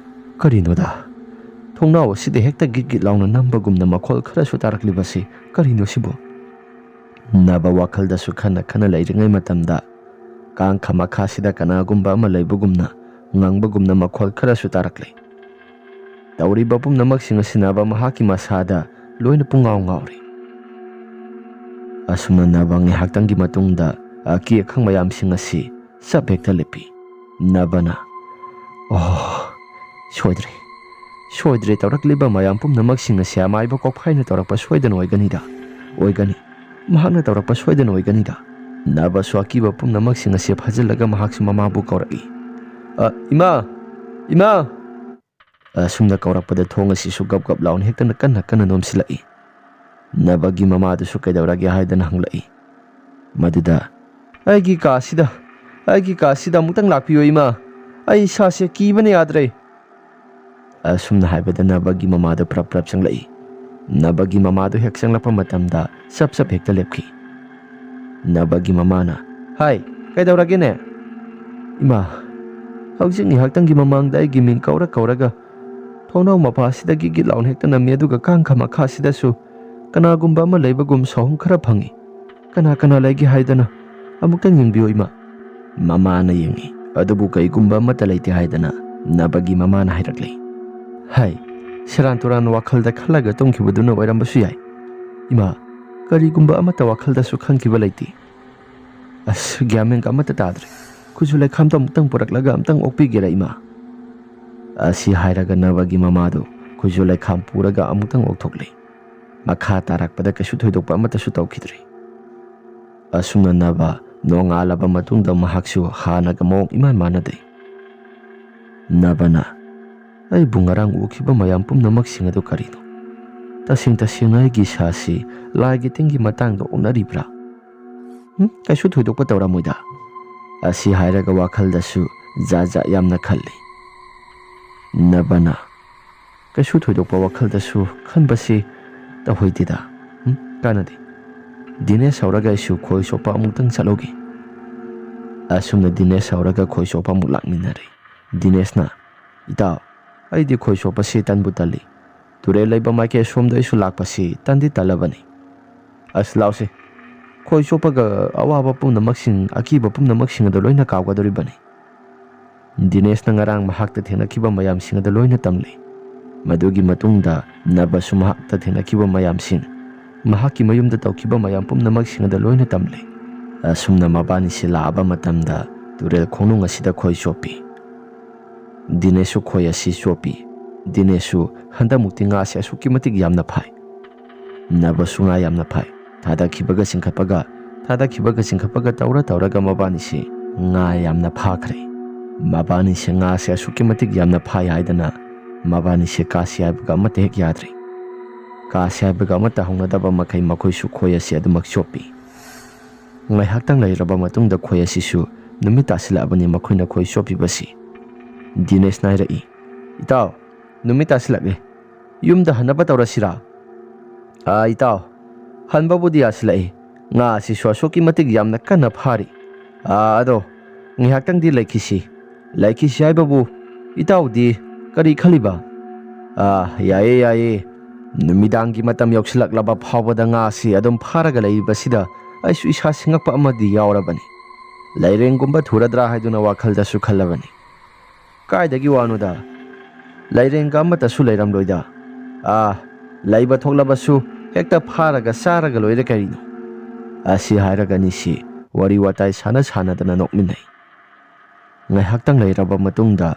ꯀꯔꯤꯅꯣꯗ? ꯊꯣꯡꯅꯥꯎ ꯑꯁꯤꯗ ꯍꯦꯛꯇ ꯒꯤꯠ ꯒꯤꯠ ꯂꯥꯎꯅ ꯅꯝꯕꯒꯨꯝꯅ ꯃꯈꯣꯜ ꯈꯔꯁꯨ ꯇꯥꯔꯛꯂꯤꯕꯁꯤ ꯀꯔꯤꯅꯣ ꯁꯤꯕꯨ?" ꯅꯕ ꯋꯥꯈꯜꯗꯁꯨ ꯈꯟꯅ ꯈꯟꯅ ꯂꯩꯔꯤꯉꯩ ꯃꯇꯝꯗ, ꯀꯥꯡꯈ ꯃꯈꯥꯁꯤꯗ ꯀꯅꯥꯒꯨꯝꯕ ꯑꯃ ꯂꯩꯕꯒꯨꯝꯅ ꯉꯪꯕꯒꯨꯝꯅ ꯃꯈꯣꯜ ꯈꯔꯁꯨ ꯇꯥꯔꯛꯂꯤ꯫ ꯇꯧꯔꯤꯕ ꯄꯨꯝꯅꯃꯛꯁꯤꯡ ꯑꯁꯤ ꯅꯕ ꯃꯍꯥꯛꯀꯤ ꯃꯁꯥꯗ ꯂꯣꯏꯅ ꯄꯨꯡꯉꯥꯎ ꯉꯥꯎꯔꯤ꯫ ꯑꯁꯨꯝꯅ ꯅꯕ ꯉꯥꯏꯍꯥꯛꯇꯪꯒꯤ ꯃꯇꯨꯡꯗ ꯑꯀꯤ ꯑꯈꯪ ꯃꯌꯥꯝꯁꯤꯡ ꯑꯁꯤ ꯆꯞ ꯍꯦꯛꯇ ꯂꯦꯞꯄꯤ꯫ ꯅꯕꯅ, "ꯑꯣ, ꯁꯣꯏꯗ꯭ꯔꯦ, ꯁꯣꯏꯗ꯭ꯔꯦ, ꯇꯧꯔꯛꯂꯤꯕ ꯃꯌꯥꯝ ꯄꯨꯝꯅꯃꯛꯁꯤꯡ ꯑꯁꯤ ꯑꯃꯥꯏꯕ ꯀꯣꯛꯐꯥꯏꯅ ꯇꯧꯔꯛꯄ ꯁꯣꯏꯗꯅ ꯑꯣꯏꯒꯅꯤꯗ, ꯑꯣꯏꯒꯅꯤ, ꯃꯍꯥꯛꯅ ꯇꯧꯔꯛꯄ ꯁꯣꯏꯗꯅ ꯑꯣꯏꯒꯅꯤꯗ"꯫ ꯅꯕꯁꯨ ꯑꯀꯤꯕ ꯄꯨꯝꯅꯃꯛꯁꯤꯡ ꯑꯁꯤ ꯐꯥꯖꯤꯜꯂꯒ ꯃꯍꯥꯛꯁꯨ ꯃꯃꯥꯕꯨ ꯀꯧꯔꯛꯏ꯫ "ꯑ, ꯏꯃꯥ! ꯏꯃꯥ!" ꯑꯁꯨꯝꯅ ꯀꯧꯔꯛꯄꯗ ꯊꯣꯡ ꯑꯁꯤꯁꯨ ꯒꯞ ꯒꯞ ꯂꯥꯎꯅ ꯍꯦꯛꯇꯅ ꯀꯟꯅ ꯀꯟꯅ ꯅꯣꯝꯁꯤꯜꯂꯛꯏ꯫ ꯅꯕꯒꯤ ꯃꯃꯥꯗꯨꯁꯨ ꯀꯩꯗꯧꯔꯒꯦ ꯍꯥꯏꯗꯅ ꯍꯪꯂꯛꯏ꯫ ꯃꯗꯨꯗ, "ꯑꯩꯒꯤ ꯀꯥꯁꯤꯗ, ꯑꯩꯒꯤ ꯀꯥꯁꯤꯗ ꯑꯃꯨꯛꯇꯪ ꯂꯥꯛꯄꯤꯌꯨ ꯏꯃꯥ, ꯑꯩ ꯏꯁꯥꯁꯦ ꯀꯤꯕꯅ ꯌꯥꯗ꯭ꯔꯦ"꯫ ꯑꯁꯨꯝꯅ ꯍꯥꯏꯕꯗ ꯅꯕꯒꯤ ꯃꯃꯥꯗꯨ ꯄ꯭ꯔꯞ ꯄ꯭ꯔꯞ ꯆꯪꯂꯛꯏ꯫ ꯅꯕꯒꯤ ꯃꯃꯥꯗꯨ ꯍꯦꯛ ꯆꯪꯂꯛꯄ ꯃꯇꯝꯗ ꯆꯞ ꯆꯞ ꯍꯦꯛꯇ ꯂꯦꯞꯈꯤ꯫ ꯅꯕꯒꯤ ꯃꯃꯥꯅ, "ꯍꯥꯏ, ꯀꯩꯗꯧꯔꯒꯦꯅꯦ?" "ꯏꯃꯥ, ꯍꯧꯖꯤꯛ ꯉꯥꯏꯍꯥꯛꯇꯪꯒꯤ ꯃꯃꯥꯡꯗ ꯑꯩꯒꯤ ꯃꯤꯡ ꯀꯧꯔ ꯀꯧꯔꯒ ꯊꯣꯡꯅꯥꯎ ꯃꯄꯥꯁꯤꯗꯒꯤ ꯒꯤꯠ ꯂꯥꯎꯅ ꯍꯦꯛꯇ ꯅꯝꯃꯤ, ꯑꯗꯨꯒ ꯀꯥꯡꯈ ꯃꯈꯥꯁꯤꯗꯁꯨ ꯀꯅꯥꯒꯨꯝꯕ ꯑꯃ ꯂꯩꯕꯒꯨꯝ ꯁꯥꯎꯍꯨꯝ ꯈꯔ ꯐꯪꯉꯤ꯫ ꯀꯅꯥ ꯀꯅꯥ ꯂꯩꯒꯦ ꯍꯥꯏꯗꯅ ꯑꯃꯨꯛꯇꯪ ꯌꯦꯡꯕꯤꯌꯨ ꯏꯃꯥ"꯫ ꯃꯃꯥꯅ ꯌꯦꯡꯉꯤ, ꯑꯗꯨꯕꯨ ꯀꯩꯒꯨꯝꯕ ꯑꯃꯠꯇ ꯂꯩꯇꯦ ꯍꯥꯏꯗꯅ ꯅꯕꯒꯤ ꯃꯃꯥꯅ ꯍꯥꯏꯔꯛꯂꯤ꯫ "ꯍꯥꯏ, ꯁꯦꯔꯥꯟ ꯇꯨꯔꯥꯟ ꯋꯥꯈꯜꯗ ꯈꯜꯂꯒ ꯇꯨꯝꯈꯤꯕꯗꯨꯅ ꯑꯣꯏꯔꯝꯕꯁꯨ ꯌꯥꯏ꯫ ꯏꯃꯥ, ꯀꯔꯤꯒꯨꯝꯕ ꯑꯃꯠꯇ ꯋꯥꯈꯜꯗꯁꯨ ꯈꯟꯈꯤꯕ ꯂꯩꯇꯦ꯫ ꯑꯁ, ꯒ꯭ꯌꯥꯟ ꯃꯦꯟꯒ ꯑꯃꯠꯇ ꯇꯥꯗ꯭ꯔꯦ꯫ ꯈꯨꯠꯁꯨ ꯂꯩꯈꯥꯝꯗꯣ ꯑꯃꯨꯛꯇꯪ ꯄꯨꯔꯛꯂꯒ ꯑꯃꯨꯛꯇꯪ ꯑꯣꯛꯄꯤꯒꯦꯔꯥ ꯏꯃꯥ?" ꯑꯁꯤ ꯍꯥꯏꯔꯒ ꯅꯕꯒꯤ ꯃꯃꯥꯗꯨ ꯈꯨꯠꯁꯨ ꯂꯩꯈꯥꯝ ꯄꯨꯔꯒ ꯑꯃꯨꯛꯇꯪ ꯑꯣꯛꯊꯣꯛꯂꯤ꯫ ꯃꯈꯥ ꯇꯥꯔꯛꯄꯗ ꯀꯩꯁꯨ ꯊꯣꯏꯗꯣꯛꯄ ꯑꯃꯠꯇꯁꯨ ꯇꯧꯈꯤꯗ꯭ꯔꯤ꯫ ꯑꯁꯨꯝꯅ ꯅꯕ ꯅꯣꯡꯉꯥꯜꯂꯕ ꯃꯇꯨꯡꯗ ꯃꯍꯥꯛꯁꯨ ꯍꯥꯟꯅꯒ ꯃꯑꯣꯡ ꯏꯃꯥꯟ ꯃꯥꯟꯅꯗꯦ꯫ ꯅꯕꯅ, "ꯑꯩꯕꯨ ꯉꯔꯥꯡ ꯎꯈꯤꯕ ꯃꯌꯥꯝ ꯄꯨꯝꯅꯃꯛꯁꯤꯡ ꯑꯗꯨ ꯀꯔꯤꯅꯣ? ꯇꯁꯦꯡ ꯇꯁꯦꯡꯅ ꯑꯩꯒꯤ ꯏꯁꯥꯁꯤ ꯂꯥꯏꯒꯤ ꯇꯤꯟꯒꯤ ꯃꯇꯥꯡꯗ ꯑꯣꯛꯅꯔꯤꯕ꯭ꯔꯥ? ꯎꯝ, ꯀꯩꯁꯨ ꯊꯣꯏꯗꯣꯛꯄ ꯇꯧꯔꯝꯃꯣꯏꯗ"꯫ ꯑꯁꯤ ꯍꯥꯏꯔꯒ ꯋꯥꯈꯜꯗꯁꯨ ꯖꯥꯠ ꯖꯥꯠ ꯌꯥꯝꯅ ꯈꯜꯂꯤ꯫ ꯅꯕꯅ, "ꯀꯩꯁꯨ ꯊꯣꯏꯗꯣꯛꯄ ꯋꯥꯈꯜꯗꯁꯨ ꯈꯟꯕꯁꯤ ꯇꯧꯍꯩꯗꯦꯗ꯫ ꯎꯝ, ꯀꯥꯟꯅꯗꯦ꯫ ꯗꯤꯅꯦꯁ ꯍꯧꯔꯒ ꯑꯩꯁꯨ ꯈꯣꯏ ꯆꯣꯞꯄ ꯑꯃꯨꯛꯇꯪ ꯆꯠꯂꯨꯒꯦ"꯫ ꯑꯁꯨꯝꯅ ꯗꯤꯅꯦꯁ ꯍꯧꯔꯒ ꯈꯣꯏ ꯆꯣꯞꯄ ꯑꯃꯨꯛ ꯂꯥꯛꯃꯤꯟꯅꯔꯦ꯫ ꯗꯤꯅꯦꯁꯅ, "ꯏꯇꯥꯎ, ꯑꯩꯗꯤ ꯈꯣꯏ ꯆꯣꯞꯄꯁꯤ ꯇꯟꯕꯨ ꯇꯜꯂꯤ꯫ ꯇꯨꯔꯦꯜ ꯂꯩꯕ ꯃꯥꯏꯀꯩ ꯑꯁꯣꯝꯗ ꯑꯩꯁꯨ ꯂꯥꯛꯄꯁꯤ ꯇꯟꯗꯤ ꯇꯜꯂꯕꯅꯤ꯫ ꯑꯁ, ꯂꯥꯎꯁꯦ, ꯈꯣꯏ ꯆꯣꯞꯄꯒ ꯑꯋꯥꯕ ꯄꯨꯝꯅꯃꯛꯁꯤꯡ, ꯑꯀꯤꯕ ꯄꯨꯝꯅꯃꯛꯁꯤꯡ ꯑꯗꯨ ꯂꯣꯏꯅ ꯀꯥꯎꯒꯗꯧꯔꯤꯕꯅꯤ꯫ ꯗꯤꯅꯦꯁꯅ ꯉꯔꯥꯡ ꯃꯍꯥꯛꯇ ꯊꯦꯡꯅꯈꯤꯕ ꯃꯌꯥꯝꯁꯤꯡ ꯑꯗꯨ ꯂꯣꯏꯅ ꯇꯝꯂꯤ꯫ ꯃꯗꯨꯒꯤ ꯃꯇꯨꯡꯗ ꯅꯕꯁꯨ ꯃꯍꯥꯛꯇ ꯊꯦꯡꯅꯈꯤꯕ ꯃꯌꯥꯝꯁꯤꯡ, ꯃꯍꯥꯛꯀꯤ ꯃꯌꯨꯝꯗ ꯇꯧꯈꯤꯕ ꯃꯌꯥꯝ ꯄꯨꯝꯅꯃꯛꯁꯤꯡ ꯑꯗꯨ ꯂꯣꯏꯅ ꯇꯝꯂꯤ꯫ ꯑꯁꯨꯝꯅ ꯃꯕꯥꯅꯤꯁꯦ ꯂꯥꯛꯑꯕ ꯃꯇꯝꯗ ꯇꯨꯔꯦꯜ ꯈꯣꯡꯅꯨꯡ ꯑꯁꯤꯗ ꯈꯣꯏ ꯆꯣꯞꯄꯤ꯫ ꯗꯤꯅꯦꯁꯁꯨ ꯈꯣꯏ ꯑꯁꯤ ꯆꯣꯞꯄꯤ꯫ ꯗꯤꯅꯦꯁꯁꯨ ꯍꯟꯗꯛꯃꯨꯛꯇꯤ ꯉꯥꯁꯦ ꯑꯁꯨꯛꯀꯤ ꯃꯇꯤꯛ ꯌꯥꯝꯅ ꯐꯥꯏ꯫ ꯅꯕꯁꯨ ꯉꯥ ꯌꯥꯝꯅ ꯐꯥꯏ꯫ ꯊꯥꯗꯈꯤꯕꯒ ꯆꯤꯡꯈꯠꯄꯒ, ꯊꯥꯗꯈꯤꯕꯒ ꯆꯤꯡꯈꯠꯄꯒ ꯇꯧꯔ ꯇꯧꯔꯒ ꯃꯕꯥꯅꯤꯁꯦ ꯉꯥ ꯌꯥꯝꯅ ꯐꯥꯈ꯭ꯔꯦ꯫ ꯃꯕꯥꯅꯤꯁꯦ ꯉꯥꯁꯦ ꯑꯁꯨꯛꯀꯤ ꯃꯇꯤꯛ ꯌꯥꯝꯅ ꯐꯥꯏ ꯍꯥꯏꯗꯅ ꯃꯕꯥꯅꯤꯁꯦ ꯀꯥꯁꯤ ꯍꯥꯏꯕꯒ ꯑꯃꯠꯇ ꯍꯦꯛ ꯌꯥꯗ꯭ꯔꯦ꯫ ꯀꯥꯁꯤ ꯍꯥꯏꯕꯒ ꯑꯃꯠꯇ ꯍꯧꯅꯗꯕ ꯃꯈꯩ ꯃꯈꯣꯏꯁꯨ ꯈꯣꯏ ꯑꯁꯤ ꯑꯗꯨꯃꯛ ꯆꯣꯞꯄꯤ꯫ ꯉꯥꯏꯍꯥꯛꯇꯪ ꯂꯩꯔꯕ ꯃꯇꯨꯡꯗ ꯈꯣꯏ ꯑꯁꯤꯁꯨ ꯅꯨꯃꯤꯠ ꯇꯥꯁꯤꯜꯂꯛꯑꯕꯅꯤ ꯃꯈꯣꯏꯅ ꯈꯣꯏ ꯆꯣꯞꯄꯤꯕꯁꯤ꯫ ꯗꯤꯅꯦꯁꯅ ꯍꯥꯏꯔꯛꯏ, "ꯏꯇꯥꯎ, ꯅꯨꯃꯤꯠ ꯇꯥꯁꯤꯜꯂꯛꯂꯦ꯫ ꯌꯨꯝꯗ ꯍꯟꯅꯕ ꯇꯧꯔꯁꯤꯔꯥ?" "ꯑꯥ, ꯏꯇꯥꯎ, ꯍꯟꯕꯕꯨꯗꯤ ꯌꯥꯁꯤꯜꯂꯛꯏ꯫ ꯉꯥ ꯑꯁꯤꯁꯨ ꯑꯁꯨꯛꯀꯤ ꯃꯇꯤꯛ ꯌꯥꯝꯅ ꯀꯟꯅ ꯐꯥꯔꯤ꯫ ꯑꯥ, ꯑꯗꯣ ꯉꯥꯏꯍꯥꯛꯇꯪꯗꯤ ꯂꯩꯈꯤꯁꯤ꯫ ꯂꯩꯈꯤꯁꯤ ꯍꯥꯏꯕꯕꯨ ꯏꯇꯥꯎꯗꯤ ꯀꯔꯤ ꯈꯜꯂꯤꯕ?" "ꯑꯥ, ꯌꯥꯏꯌꯦ, ꯌꯥꯏꯌꯦ꯫ ꯅꯨꯃꯤꯗꯥꯡꯒꯤ ꯃꯇꯝ ꯌꯧꯁꯤꯜꯂꯛꯂꯕ ꯐꯥꯎꯕꯗ ꯉꯥꯁꯤ ꯑꯗꯨꯝ ꯐꯥꯔꯒ ꯂꯩꯔꯤꯕꯁꯤꯗ ꯑꯩꯁꯨ ꯏꯁꯥ ꯁꯤꯡꯉꯛꯄ ꯑꯃꯗꯤ ꯌꯥꯎꯔꯕꯅꯤ꯫ ꯂꯥꯏꯔꯦꯟꯒꯨꯝꯕ ꯊꯨꯔꯗ꯭ꯔꯥ ꯍꯥꯏꯗꯨꯅ ꯋꯥꯈꯜꯗꯁꯨ ꯈꯜꯂꯕꯅꯤ꯫ ꯀꯥꯏꯗꯒꯤ ꯋꯥꯅꯣꯗ? ꯂꯥꯏꯔꯦꯟꯒ ꯑꯃꯠꯇꯁꯨ ꯂꯩꯔꯝꯂꯣꯏꯗ꯫ ꯑꯥ, ꯂꯩꯕ ꯊꯣꯛꯂꯕꯁꯨ ꯍꯦꯛꯇ ꯐꯥꯔꯒ ꯆꯥꯔꯒ ꯂꯣꯏꯔꯦ ꯀꯔꯤꯅꯣ?" ꯑꯁꯤ ꯍꯥꯏꯔꯒ ꯑꯅꯤꯁꯤ ꯋꯥꯔꯤ ꯋꯥꯇꯥꯏ ꯁꯥꯟꯅ ꯁꯥꯟꯅꯗꯅ ꯅꯣꯛꯃꯤꯟꯅꯩ꯫ ꯉꯥꯏꯍꯥꯛꯇꯪ ꯂꯩꯔꯕ ꯃꯇꯨꯡꯗ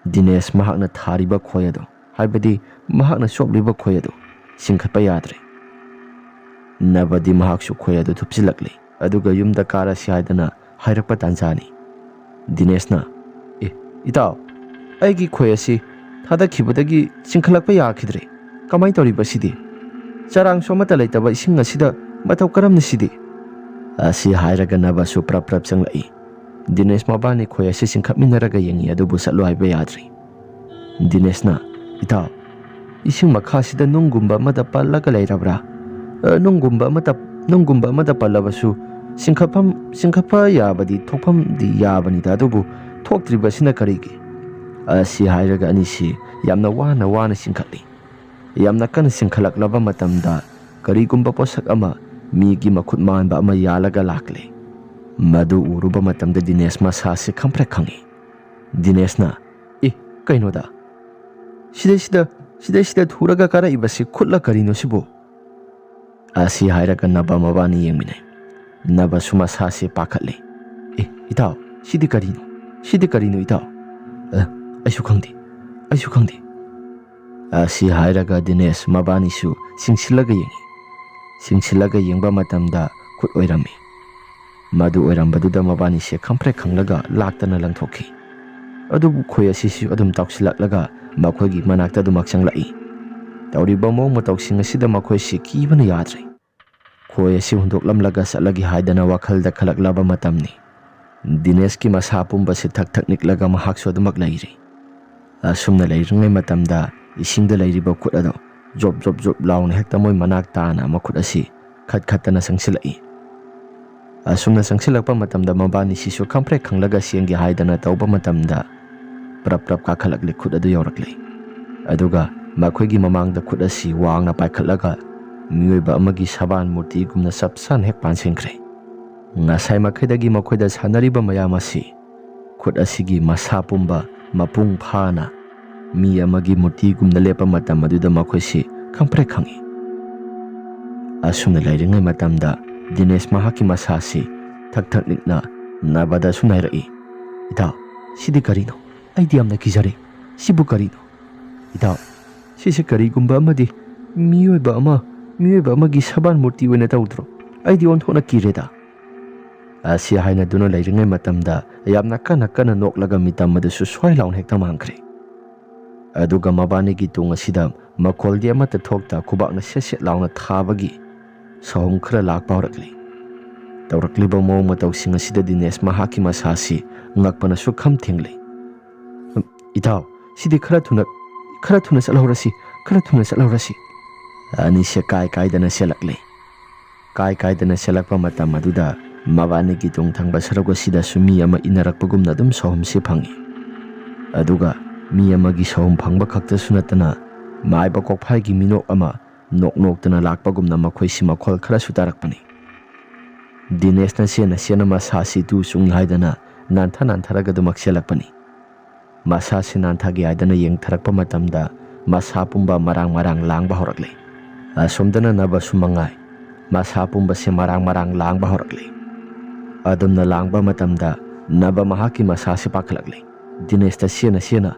ꯗꯤꯅꯦꯁ ꯃꯍꯥꯛꯅ ꯊꯥꯔꯤꯕ ꯈꯣꯏ ꯑꯗꯨ, ꯍꯥꯏꯕꯗꯤ ꯃꯍꯥꯛꯅ ꯆꯣꯞꯂꯤꯕ ꯈꯣꯏ ꯑꯗꯨ, ꯆꯤꯡꯈꯠꯄ ꯌꯥꯗ꯭ꯔꯦ꯫ ꯅꯕꯗꯤ ꯃꯍꯥꯛꯁꯨ ꯈꯣꯏ ꯑꯗꯨ ꯊꯨꯞꯆꯤꯜꯂꯛꯂꯤ, ꯑꯗꯨꯒ ꯌꯨꯝꯗ ꯀꯥꯔꯁꯤ ꯍꯥꯏꯗꯅ ꯍꯥꯏꯔꯛꯄ ꯇꯥꯟꯖꯥꯅꯤ꯫ ꯗꯤꯅꯦꯁꯅ, "ꯑꯦ, ꯏꯇꯥꯎ, ꯑꯩꯒꯤ ꯈꯣꯏ ꯑꯁꯤ ꯊꯥꯗꯈꯤꯕꯗꯒꯤ ꯆꯤꯡꯈꯠꯂꯛꯄ ꯌꯥꯈꯤꯗ꯭ꯔꯦ꯫ ꯀꯃꯥꯏꯅ ꯇꯧꯔꯤꯕ ꯁꯤꯗꯤ? ꯆꯔꯥꯡꯁꯨ ꯑꯃꯠꯇ ꯂꯩꯇꯕ ꯏꯁꯤꯡ ꯑꯁꯤꯗ ꯃꯇꯧ ꯀꯔꯝꯅ ꯁꯤꯗꯤ?" ꯑꯁꯤ ꯍꯥꯏꯔꯒ ꯅꯕꯁꯨ ꯄ꯭ꯔꯞ ꯄ꯭ꯔꯞ ꯆꯪꯂꯛꯏ꯫ ꯗꯤꯅꯦꯁ ꯃꯕꯥꯅꯤ ꯈꯣꯏ ꯑꯁꯤ ꯆꯤꯡꯈꯠꯃꯤꯟꯅꯔꯒ ꯌꯦꯡꯉꯤ, ꯑꯗꯨꯕꯨ ꯆꯠꯂꯣ ꯍꯥꯏꯕ ꯌꯥꯗ꯭ꯔꯤ꯫ ꯗꯤꯅꯦꯁꯅ, "ꯏꯇꯥꯎ, ꯏꯁꯤꯡ ꯃꯈꯥꯁꯤꯗ ꯅꯨꯡꯒꯨꯝꯕ ꯑꯃꯗ ꯄꯜꯂꯒ ꯂꯩꯔꯕ꯭ꯔꯥ? ꯑ, ꯅꯨꯡꯒꯨꯝꯕ ꯑꯃꯗ, ꯅꯨꯡꯒꯨꯝꯕ ꯑꯃꯗ ꯄꯜꯂꯕꯁꯨ ꯆꯤꯡꯈꯠꯐꯝ, ꯆꯤꯡꯈꯠꯄ ꯌꯥꯕꯗꯤ ꯊꯣꯛꯐꯝꯗꯤ ꯌꯥꯕꯅꯤꯗ, ꯑꯗꯨꯕꯨ ꯊꯣꯛꯇ꯭ꯔꯤꯕꯁꯤꯅ ꯀꯔꯤꯒꯤ?" ꯑꯁꯤ ꯍꯥꯏꯔꯒ ꯑꯅꯤꯁꯤ ꯌꯥꯝꯅ ꯋꯥꯅ ꯋꯥꯅ ꯆꯤꯡꯈꯠꯂꯤ꯫ ꯌꯥꯝꯅ ꯀꯟꯅ ꯆꯤꯡꯈꯠꯂꯛꯂꯕ ꯃꯇꯝꯗ ꯀꯔꯤꯒꯨꯝꯕ ꯄꯣꯠꯁꯛ ꯑꯃ ꯃꯤꯒꯤ ꯃꯈꯨꯠ ꯃꯥꯟꯕ ꯑꯃ ꯌꯥꯜꯂꯒ ꯂꯥꯛꯂꯦ꯫ ꯃꯗꯨ ꯎꯔꯨꯕ ꯃꯇꯝꯗ ꯗꯤꯅꯦꯁ ꯃꯁꯥꯁꯤ ꯈꯪꯄ꯭ꯔꯦꯛ ꯈꯪꯉꯤ꯫ ꯗꯤꯅꯦꯁꯅ, "ꯑꯦ, ꯀꯩꯅꯣꯗ? ꯁꯤꯗꯩꯁꯤꯗ, ꯁꯤꯗꯩꯁꯤꯗ ꯊꯨꯔꯒ ꯀꯥꯔꯛꯏꯕꯁꯤ ꯈꯨꯠꯂ ꯀꯔꯤꯅꯣ ꯁꯤꯕꯨ?" ꯑꯁꯤ ꯍꯥꯏꯔꯒ ꯅꯕ ꯃꯕꯥꯅꯤ ꯌꯦꯡꯃꯤꯟꯅꯩ꯫ ꯅꯕꯁꯨ ꯃꯁꯥꯁꯤ ꯄꯥꯈꯠꯂꯤ꯫ "ꯑꯦ, ꯏꯇꯥꯎ, ꯁꯤꯗꯤ ꯀꯔꯤꯅꯣ? ꯁꯤꯗꯤ ꯀꯔꯤꯅꯣ, ꯏꯇꯥꯎ?" "ꯑ, ꯑꯩꯁꯨ ꯈꯪꯗꯦ, ꯑꯩꯁꯨ ꯈꯪꯗꯦ꯫" ꯑꯁꯤ ꯍꯥꯏꯔꯒ ꯗꯤꯅꯦꯁ ꯃꯕꯥꯅꯤꯁꯨ ꯆꯤꯡꯁꯤꯜꯂꯒ ꯌꯦꯡꯉꯤ꯫ ꯆꯤꯡꯁꯤꯜꯂꯒ ꯌꯦꯡꯕ ꯃꯇꯝꯗ ꯈꯨꯠ ꯑꯣꯏꯔꯝꯃꯤ꯫ ꯃꯗꯨ ꯑꯣꯏꯔꯝꯕꯗꯨꯗ ꯃꯕꯥꯅꯤꯁꯦ ꯈꯪꯄ꯭ꯔꯦꯛ ꯈꯪꯂꯒ ꯂꯥꯛꯇꯅ ꯂꯪꯊꯣꯛꯈꯤ꯫ ꯑꯗꯨꯕꯨ ꯈꯣꯏ ꯑꯁꯤꯁꯨ ꯑꯗꯨꯝ ꯇꯥꯎꯁꯤꯜꯂꯛꯂꯒ ꯃꯈꯣꯏꯒꯤ ꯃꯅꯥꯛꯇ ꯑꯗꯨꯃꯛ ꯆꯪꯂꯛꯏ꯫ ꯇꯧꯔꯤꯕ ꯃꯑꯣꯡ ꯃꯇꯧꯁꯤꯡ ꯑꯁꯤꯗ ꯃꯈꯣꯏꯁꯤ ꯀꯤꯕꯅ ꯌꯥꯗ꯭ꯔꯦ꯫ ꯈꯣꯏ ꯑꯁꯤ ꯍꯨꯟꯗꯣꯛꯂꯝꯂꯒ ꯆꯠꯂꯒꯦ ꯍꯥꯏꯗꯅ ꯋꯥꯈꯜꯗ ꯈꯜꯂꯛꯂꯕ ꯃꯇꯝꯅꯤ꯫ ꯗꯤꯅꯦꯁꯀꯤ ꯃꯁꯥ ꯄꯨꯝꯕꯁꯤ ꯊꯛ ꯊꯛ ꯅꯤꯛꯂꯒ ꯃꯍꯥꯛꯁꯨ ꯑꯗꯨꯃꯛ ꯂꯩꯔꯤ꯫ ꯑꯁꯨꯝꯅ ꯂꯩꯔꯤꯉꯩ ꯃꯇꯝꯗ ꯏꯁꯤꯡꯗ ꯂꯩꯔꯤꯕ ꯈꯨꯠ ꯑꯗꯣ ꯖꯣꯞ ꯖꯣꯞ ꯖꯣꯞ ꯂꯥꯎꯅ ꯍꯦꯛꯇ ꯃꯣꯏ ꯃꯅꯥꯛ ꯇꯥꯅ ꯃꯈꯨꯠ ꯑꯁꯤ ꯈꯠ ꯈꯠꯇꯅ ꯆꯪꯁꯤꯜꯂꯛꯏ꯫ ꯑꯁꯨꯝꯅ ꯆꯪꯁꯤꯜꯂꯛꯄ ꯃꯇꯝꯗ ꯃꯕꯥꯅꯤꯁꯤꯁꯨ ꯈꯪꯄ꯭ꯔꯦꯛ ꯈꯪꯂꯒ ꯆꯦꯟꯒꯦ ꯍꯥꯏꯗꯅ ꯇꯧꯕ ꯃꯇꯝꯗ ꯄ꯭ꯔꯞ ꯄ꯭ꯔꯞ ꯀꯥꯈꯠꯂꯛꯂꯤ, ꯈꯨꯠ ꯑꯗꯨ ꯌꯧꯔꯛꯂꯤ꯫ ꯑꯗꯨꯒ ꯃꯈꯣꯏꯒꯤ ꯃꯃꯥꯡꯗ ꯈꯨꯠ ꯑꯁꯤ ꯋꯥꯡꯅ ꯄꯥꯏꯈꯠꯂꯒ ꯃꯤꯑꯣꯏꯕ ꯑꯃꯒꯤ ꯁꯕꯥꯟ ꯃꯨꯔꯇꯤꯒꯨꯝꯅ ꯆꯞ ꯆꯥꯅ ꯍꯦꯛ ꯄꯥꯟꯁꯤꯟꯈ꯭ꯔꯦ꯫ ꯉꯁꯥꯏ ꯃꯈꯩꯗꯒꯤ ꯃꯈꯣꯏꯗ ꯁꯥꯟꯅꯔꯤꯕ ꯃꯌꯥꯝ ꯑꯁꯤ ꯈꯨꯠ ꯑꯁꯤꯒꯤ ꯃꯁꯥ ꯄꯨꯝꯕ ꯃꯄꯨꯡ ꯐꯥꯅ ꯃꯤ ꯑꯃꯒꯤ ꯃꯨꯔꯇꯤꯒꯨꯝꯅ ꯂꯦꯞꯄ ꯃꯇꯝ ꯑꯗꯨꯗ ꯃꯈꯣꯏꯁꯤ ꯈꯪꯄ꯭ꯔꯦꯛ ꯈꯪꯏ꯫ ꯑꯁꯨꯝꯅ ꯂꯩꯔꯤꯉꯩ ꯃꯇꯝꯗ ꯗꯤꯅꯦꯁ ꯃꯍꯥꯛꯀꯤ ꯃꯁꯥꯁꯤ ꯊꯛ ꯊꯛ ꯅꯤꯛꯅ ꯅꯕꯗ ꯑꯁꯨꯝꯅ ꯍꯥꯏꯔꯛꯏ, "ꯏꯇꯥꯎ, ꯁꯤꯗꯤ ꯀꯔꯤꯅꯣ? ꯑꯩꯗꯤ ꯌꯥꯝꯅ ꯀꯤꯖꯔꯦ꯫ ꯁꯤꯕꯨ ꯀꯔꯤꯅꯣ? ꯏꯇꯥꯎ, ꯁꯤꯁꯦ ꯀꯔꯤꯒꯨꯝꯕ ꯑꯃꯗꯤ ꯃꯤꯑꯣꯏꯕ ꯑꯃ, ꯃꯤꯑꯣꯏꯕ ꯑꯃꯒꯤ ꯁꯕꯥꯟ ꯃꯨꯔꯇꯤ ꯑꯣꯏꯅ ꯇꯧꯗ꯭ꯔꯣ? ꯑꯩꯗꯤ ꯑꯣꯟꯊꯣꯛꯅ ꯀꯤꯔꯦꯗ꯫" ꯑꯁꯤ ꯍꯥꯏꯅꯗꯨꯅ ꯂꯩꯔꯤꯉꯩ ꯃꯇꯝꯗ ꯌꯥꯝꯅ ꯀꯟꯅ ꯀꯟꯅ ꯅꯣꯛꯂꯒ ꯃꯤꯇꯝ ꯑꯗꯨꯁꯨ ꯁ꯭ꯋꯥꯏ ꯂꯥꯎꯅ ꯍꯦꯛꯇ ꯃꯥꯡꯈ꯭ꯔꯦ꯫ ꯑꯗꯨꯒ ꯃꯕꯥꯅꯤꯒꯤ ꯇꯨꯡ ꯑꯁꯤꯗ ꯃꯈꯣꯜꯗꯤ ꯑꯃꯠꯇ ꯊꯣꯛꯇ ꯈꯨꯕꯥꯛꯅ ꯁꯦꯠ ꯁꯦꯠ ꯂꯥꯎꯅ ꯊꯥꯕꯒꯤ ꯁꯍꯨꯝ ꯈꯔ ꯂꯥꯛꯄ ꯍꯧꯔꯛꯂꯤ꯫ ꯇꯧꯔꯛꯂꯤꯕ ꯃꯑꯣꯡ ꯃꯇꯧꯁꯤꯡ ꯑꯁꯤꯗ ꯗꯤꯅꯦꯁ ꯃꯍꯥꯛꯀꯤ ꯃꯁꯥꯁꯤ ꯉꯛꯄꯅ ꯁꯨꯛꯈꯝ ꯊꯦꯡꯂꯤ꯫ "ꯏꯇꯥꯎ, ꯁꯤꯗꯤ ꯈꯔ ꯊꯨꯅ, ꯈꯔ ꯊꯨꯅ ꯆꯠꯍꯧꯔꯁꯤ, ꯈꯔ ꯊꯨꯅ ꯆꯠꯍꯧꯔꯁꯤ꯫" ꯑꯅꯤꯁꯦ ꯀꯥꯏ ꯀꯥꯏꯗꯅ ꯆꯦꯜꯂꯛꯂꯤ꯫ ꯀꯥꯏ ꯀꯥꯏꯗꯅ ꯆꯦꯜꯂꯛꯄ ꯃꯇꯝ ꯑꯗꯨꯗ ꯃꯕꯥꯅꯤꯒꯤ ꯇꯨꯡ ꯊꯪꯕ ꯁꯔꯨꯛ ꯑꯁꯤꯗꯁꯨ ꯃꯤ ꯑꯃ ꯏꯟꯅꯔꯛꯄꯒꯨꯝꯅ ꯑꯗꯨꯝ ꯁꯍꯨꯝꯁꯤ ꯐꯪꯏ꯫ ꯑꯗꯨꯒ ꯃꯤ ꯑꯃꯒꯤ ꯁꯍꯨꯝ ꯐꯪꯕ ꯈꯛꯇꯁꯨ ꯅꯠꯇꯅ ꯃꯥꯏꯕ ꯀꯣꯛꯐꯥꯏꯒꯤ ꯃꯤꯅꯣꯛ ꯑꯃ ꯅꯣꯛ ꯅꯣꯛꯇꯨꯅ ꯂꯥꯛꯄꯒꯨꯝꯅ ꯃꯈꯣꯏꯁꯤ ꯃꯈꯣꯜ ꯈꯔꯁꯨ ꯇꯥꯔꯛꯄꯅꯤ꯫ ꯗꯤꯅꯦꯁꯅ ꯆꯦꯟꯅ ꯆꯦꯟꯅ ꯃꯁꯥꯁꯤ ꯇꯨ ꯆꯨꯡꯏ ꯍꯥꯏꯗꯅ ꯅꯥꯟꯊ ꯅꯥꯟꯊꯔꯒ ꯑꯗꯨꯃꯛ ꯆꯦꯜꯂꯛꯄꯅꯤ꯫ ꯃꯁꯥꯁꯤ ꯅꯥꯟꯊꯒꯦ ꯍꯥꯏꯗꯅ ꯌꯦꯡꯊꯔꯛꯄ ꯃꯇꯝꯗ ꯃꯁꯥ ꯄꯨꯝꯕ ꯃꯔꯥꯡ ꯃꯔꯥꯡ ꯂꯥꯡꯕ ꯍꯧꯔꯛꯂꯦ꯫ ꯑꯁꯣꯝꯗꯅ ꯅꯕꯁꯨ ꯃꯉꯥꯏ, ꯃꯁꯥ ꯄꯨꯝꯕꯁꯤ ꯃꯔꯥꯡ ꯃꯔꯥꯡ ꯂꯥꯡꯕ ꯍꯧꯔꯛꯂꯦ꯫ ꯑꯗꯨꯝꯅ ꯂꯥꯡꯕ ꯃꯇꯝꯗ ꯅꯕ ꯃꯍꯥꯛꯀꯤ ꯃꯁꯥꯁꯤ ꯄꯥꯈꯠꯂꯛꯂꯦ꯫ ꯗꯤꯅꯦꯁꯇ ꯆꯦꯟꯅ ꯆꯦꯟꯅ,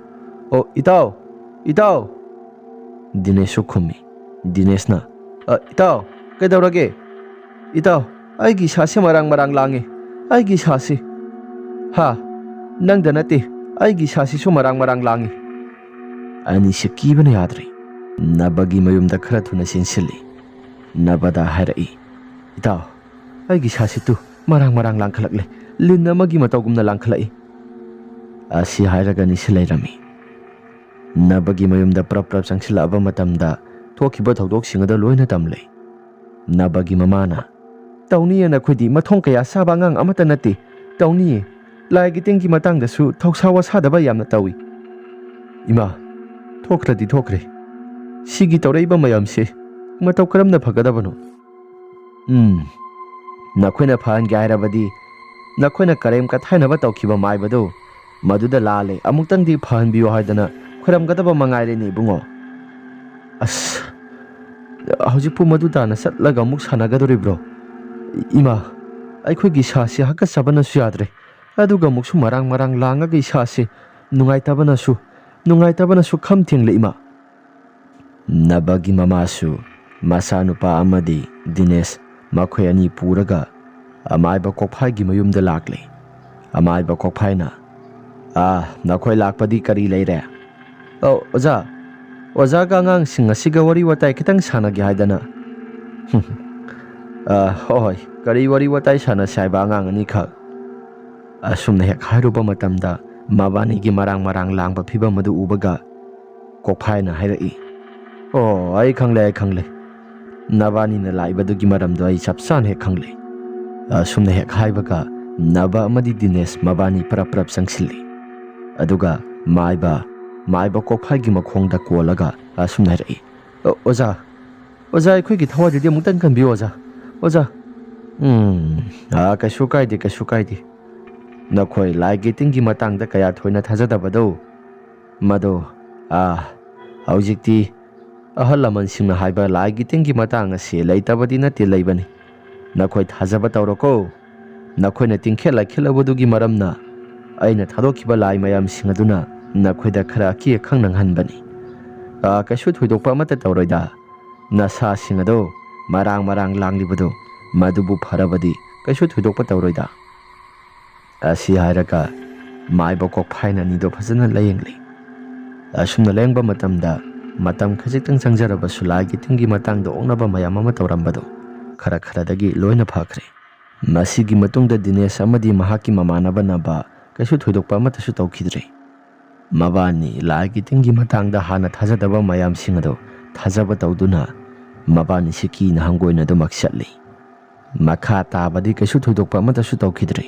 "ꯑꯣ, ꯏꯇꯥꯎ! ꯏꯇꯥꯎ!" ꯗꯤꯅꯦꯁꯁꯨ ꯈꯨꯝꯃꯤ꯫ ꯗꯤꯅꯦꯁꯅ, "ꯑ, ꯏꯇꯥꯎ, ꯀꯩꯗꯧꯔꯒꯦ? ꯏꯇꯥꯎ, ꯑꯩꯒꯤ ꯏꯁꯥꯁꯤ ꯃꯔꯥꯡ ꯃꯔꯥꯡ ꯂꯥꯡꯉꯤ꯫ ꯑꯩꯒꯤ ꯏꯁꯥꯁꯤ꯫ ꯍꯥ? ꯅꯪꯗ ꯅꯠꯇꯦ, ꯑꯩꯒꯤ ꯏꯁꯥꯁꯤꯁꯨ ꯃꯔꯥꯡ ꯃꯔꯥꯡ ꯂꯥꯡꯉꯤ꯫" ꯑꯅꯤꯁꯤ ꯀꯤꯕꯅ ꯌꯥꯗ꯭ꯔꯦ꯫ ꯅꯕꯒꯤ ꯃꯌꯨꯝꯗ ꯈꯔ ꯊꯨꯅ ꯆꯦꯟꯁꯤꯜꯂꯤ꯫ ꯅꯕꯗ ꯍꯥꯏꯔꯛꯏ, "ꯏꯇꯥꯎ, ꯑꯩꯒꯤ ꯏꯁꯥꯁꯤ ꯇꯨ ꯃꯔꯥꯡ ꯃꯔꯥꯡ ꯂꯥꯡꯈꯠꯂꯛꯂꯦ꯫ ꯂꯤꯟ ꯑꯃꯒꯤ ꯃꯇꯧꯒꯨꯝꯅ ꯂꯥꯡꯈꯠꯂꯛꯏ꯫" ꯑꯁꯤ ꯍꯥꯏꯔꯒ ꯑꯅꯤꯁꯤ ꯂꯩꯔꯝꯃꯤ꯫ ꯅꯕꯒꯤ ꯃꯌꯨꯝꯗ ꯄ꯭ꯔꯞ ꯄ꯭ꯔꯞ ꯆꯪꯁꯤꯜꯂꯛꯑꯕ ꯃꯇꯝꯗ ꯊꯣꯛꯈꯤꯕ ꯊꯧꯗꯣꯛꯁꯤꯡ ꯑꯗꯨ ꯂꯣꯏꯅ ꯇꯝꯂꯦ꯫ ꯅꯕꯒꯤ ꯃꯃꯥꯅ, "ꯇꯧꯅꯤꯌꯦ, ꯅꯈꯣꯏꯗꯤ ꯃꯊꯣꯡ ꯀꯌꯥ ꯆꯥꯕ ꯑꯉꯥꯡ ꯑꯃꯠꯇ ꯅꯠꯇꯦ꯫ ꯇꯧꯅꯤꯌꯦ꯫ ꯂꯥꯏꯒꯤ ꯇꯤꯟꯒꯤ ꯃꯇꯥꯡꯗꯁꯨ ꯊꯧꯁꯥ ꯋꯥꯁꯥꯗꯕ ꯌꯥꯝꯅ ꯇꯧꯏ꯫" "ꯏꯃꯥ, ꯊꯣꯛꯈ꯭ꯔꯗꯤ ꯊꯣꯛꯈ꯭ꯔꯦ꯫ ꯁꯤꯒꯤ ꯇꯧꯔꯛꯏꯕ ꯃꯌꯥꯝꯁꯦ ꯃꯇꯧ ꯀꯔꯝꯅ ꯐꯒꯗꯕꯅꯣ?" "ꯎꯝ, ꯅꯈꯣꯏꯅ ꯐꯍꯟꯒꯦ ꯍꯥꯏꯔꯕꯗꯤ ꯅꯈꯣꯏꯅ ꯀꯔꯦꯝ ꯀꯊꯥꯏꯅꯕ ꯇꯧꯈꯤꯕ ꯃꯥꯏꯕꯗꯨ ꯃꯗꯨꯗ ꯂꯥꯜꯂꯦ꯫ ꯑꯃꯨꯛꯇꯪꯗꯤ ꯐꯍꯟꯕꯤꯌꯨ ꯍꯥꯏꯗꯅ ꯈꯣꯏꯔꯝꯒꯗꯕ ꯃꯉꯥꯏꯔꯦꯅꯦ, ꯏꯕꯨꯡꯉꯣ꯫" "ꯑꯁ, ꯍꯧꯖꯤꯛꯄꯨ ꯃꯗꯨ ꯇꯥꯅ ꯆꯠꯂꯒ ꯑꯃꯨꯛ ꯁꯥꯟꯅꯒꯗꯧꯔꯤꯕ꯭ꯔꯣ? ꯏꯃꯥ, ꯑꯩꯈꯣꯏꯒꯤ ꯏꯁꯥꯁꯤ ꯍꯥꯀꯠꯆꯕꯅꯁꯨ ꯌꯥꯗ꯭ꯔꯦ꯫ ꯑꯗꯨꯒ ꯑꯃꯨꯛꯁꯨ ꯃꯔꯥꯡ ꯃꯔꯥꯡ ꯂꯥꯡꯉꯒ ꯏꯁꯥꯁꯤ ꯅꯨꯡꯉꯥꯏꯇꯕꯅꯁꯨ, ꯅꯨꯡꯉꯥꯏꯇꯕꯅꯁꯨ ꯈꯝ ꯊꯦꯡꯂꯦ, ꯏꯃꯥ꯫" ꯅꯕꯒꯤ ꯃꯃꯥꯁꯨ ꯃꯆꯥꯅꯨꯄꯥ ꯑꯃꯗꯤ ꯗꯤꯅꯦꯁ ꯃꯈꯣꯏ ꯑꯅꯤ ꯄꯨꯔꯒ ꯑꯃꯥꯏꯕ ꯀꯣꯛꯐꯥꯏꯒꯤ ꯃꯌꯨꯝꯗ ꯂꯥꯛꯂꯦ꯫ ꯑꯃꯥꯏꯕ ꯀꯣꯛꯐꯥꯏꯅ, "ꯑꯥ, ꯅꯈꯣꯏ ꯂꯥꯛꯄꯗꯤ ꯀꯔꯤ ꯂꯩꯔꯦ?" "ꯑꯣ, ꯑꯣꯖꯥ, ꯑꯣꯖꯥꯒ ꯑꯉꯥꯡꯁꯤꯡ ꯑꯁꯤꯒ ꯋꯥꯔꯤ ꯋꯥꯇꯥꯏ ꯈꯤꯇꯪ ꯁꯥꯟꯅꯒꯦ ꯍꯥꯏꯗꯅ꯫" "ꯑꯥ, ꯍꯣꯏ, ꯍꯣꯏ, ꯀꯔꯤ ꯋꯥꯔꯤ ꯋꯥꯇꯥꯏ ꯁꯥꯟꯅꯁꯦ ꯍꯥꯏꯕ, ꯑꯉꯥꯡ ꯑꯅꯤꯈꯛ?" ꯑꯁꯨꯝꯅ ꯍꯦꯛ ꯍꯥꯏꯔꯨꯕ ꯃꯇꯝꯗ ꯃꯕꯥꯅꯤꯒꯤ ꯃꯔꯥꯡ ꯃꯔꯥꯡ ꯂꯥꯡꯕ ꯐꯤꯕꯝ ꯑꯗꯨ ꯎꯕꯒ ꯀꯣꯛꯐꯥꯏꯅ ꯍꯥꯏꯔꯛꯏ, "ꯑꯣ, ꯑꯩ ꯈꯪꯂꯦ, ꯑꯩ ꯈꯪꯂꯦ꯫ ꯅꯕꯥꯅꯤꯅ ꯂꯥꯛꯏꯕꯗꯨꯒꯤ ꯃꯔꯝꯗꯣ ꯑꯩ ꯆꯞ ꯆꯥꯅ ꯍꯦꯛ ꯈꯪꯂꯦ꯫" ꯑꯁꯨꯝꯅ ꯍꯦꯛ ꯍꯥꯏꯕꯒ ꯅꯕ ꯑꯃꯗꯤ ꯗꯤꯅꯦꯁ ꯃꯕꯥꯅꯤ ꯄꯔꯞ ꯄꯔꯞ ꯆꯪꯁꯤꯜꯂꯤ꯫ ꯑꯗꯨꯒ ꯃꯥꯏꯕ, ꯃꯥꯏꯕ ꯀꯣꯛꯐꯥꯏꯒꯤ ꯃꯈꯣꯡꯗ ꯀꯣꯜꯂꯒ ꯑꯁꯨꯝꯅ ꯍꯥꯏꯔꯛꯏ, "ꯑꯣ, ꯑꯣꯖꯥ, ꯑꯣꯖꯥ, ꯑꯩꯈꯣꯏꯒꯤ ꯊꯋꯥꯏꯗꯨꯗꯤ ꯑꯃꯨꯛꯇꯪ ꯀꯟꯕꯤꯌꯨ, ꯑꯣꯖꯥ꯫ ꯑꯣꯖꯥ꯫ ꯎꯝ, ꯑꯥ, ꯀꯩꯁꯨ ꯀꯥꯏꯗꯦ, ꯀꯩꯁꯨ ꯀꯥꯏꯗꯦ꯫ ꯅꯈꯣꯏ ꯂꯥꯏꯒꯤ ꯇꯤꯟꯒꯤ ꯃꯇꯥꯡꯗ ꯀꯌꯥ ꯊꯣꯏꯅ ꯊꯥꯖꯗꯕꯗꯣ, ꯃꯗꯣ, ꯑꯥ, ꯍꯧꯖꯤꯛꯇꯤ ꯑꯍꯜ ꯂꯃꯟꯁꯤꯡꯅ ꯍꯥꯏꯕ ꯂꯥꯏꯒꯤ ꯇꯤꯟꯒꯤ ꯃꯇꯥꯡ ꯑꯁꯤ ꯂꯩꯇꯕꯗꯤ ꯅꯠꯇꯦ, ꯂꯩꯕꯅꯤ꯫ ꯅꯈꯣꯏ ꯊꯥꯖꯕ ꯇꯧꯔꯣꯀꯣ꯫ ꯅꯈꯣꯏꯅ ꯇꯤꯡꯈꯦꯠ ꯂꯥꯏꯈꯦꯠꯂꯕꯗꯨꯒꯤ ꯃꯔꯝꯅ ꯑꯩꯅ ꯊꯥꯗꯣꯛꯈꯤꯕ ꯂꯥꯏ ꯃꯌꯥꯝꯁꯤꯡ ꯑꯗꯨꯅ ꯅꯈꯣꯏꯗ ꯈꯔ ꯑꯀꯤ ꯑꯈꯪ ꯅꯪꯍꯟꯕꯅꯤ꯫ ꯑꯥ, ꯀꯩꯁꯨ ꯊꯣꯏꯗꯣꯛꯄ ꯑꯃꯠꯇ ꯇꯧꯔꯣꯏꯗ꯫ ꯅꯁꯥꯁꯤꯡ ꯑꯗꯣ ꯃꯔꯥꯡ ꯃꯔꯥꯡ ꯂꯥꯡꯂꯤꯕꯗꯣ, ꯃꯗꯨꯕꯨ ꯐꯔꯕꯗꯤ ꯀꯩꯁꯨ ꯊꯣꯏꯗꯣꯛꯄ ꯇꯧꯔꯣꯏꯗ꯫ ꯑꯁꯤ ꯍꯥꯏꯔꯒ ꯃꯥꯏꯕ ꯀꯣꯛꯐꯥꯏꯅ ꯑꯅꯤꯗꯣ ꯐꯖꯅ ꯂꯥꯌꯦꯡꯂꯤ꯫ ꯑꯁꯨꯝꯅ ꯂꯥꯌꯦꯡꯕ ꯃꯇꯝꯗ ꯃꯇꯝ ꯈꯖꯤꯛꯇꯪ ꯆꯪꯖꯔꯕꯁꯨ ꯂꯥꯏꯒꯤ ꯇꯤꯟꯒꯤ ꯃꯇꯥꯡꯗ ꯑꯣꯛꯅꯕ ꯃꯌꯥꯝ ꯑꯃ ꯇꯧꯔꯝꯕꯗꯣ ꯈꯔ ꯈꯔꯗꯒꯤ ꯂꯣꯏꯅ ꯐꯈ꯭ꯔꯦ꯫ ꯃꯁꯤꯒꯤ ꯃꯇꯨꯡꯗ ꯗꯤꯅꯦꯁ ꯑꯃꯗꯤ ꯃꯍꯥꯛꯀꯤ ꯃꯃꯥꯟꯅꯕ ꯅꯕ ꯀꯩꯁꯨ ꯊꯣꯏꯗꯣꯛꯄ ꯑꯃꯠꯇꯁꯨ ꯇꯧꯈꯤꯗ꯭ꯔꯦ꯫ ꯃꯕꯥꯅꯤ ꯂꯥꯏꯒꯤ ꯇꯤꯟꯒꯤ ꯃꯇꯥꯡꯗ ꯍꯥꯟꯅ ꯊꯥꯖꯗꯕ ꯃꯌꯥꯝꯁꯤꯡ ꯑꯗꯨ ꯊꯥꯖꯕ ꯇꯧꯗꯨꯅ ꯃꯕꯥꯅꯤꯁꯤ ꯀꯤꯅ ꯍꯪꯒꯣꯏꯅꯗꯨꯃꯛ ꯆꯠꯂꯤ꯫ ꯃꯈꯥ ꯇꯥꯕꯗꯤ ꯀꯩꯁꯨ ꯊꯣꯏꯗꯣꯛꯄ ꯑꯃꯠꯇꯁꯨ ꯇꯧꯈꯤꯗ꯭ꯔꯦ꯫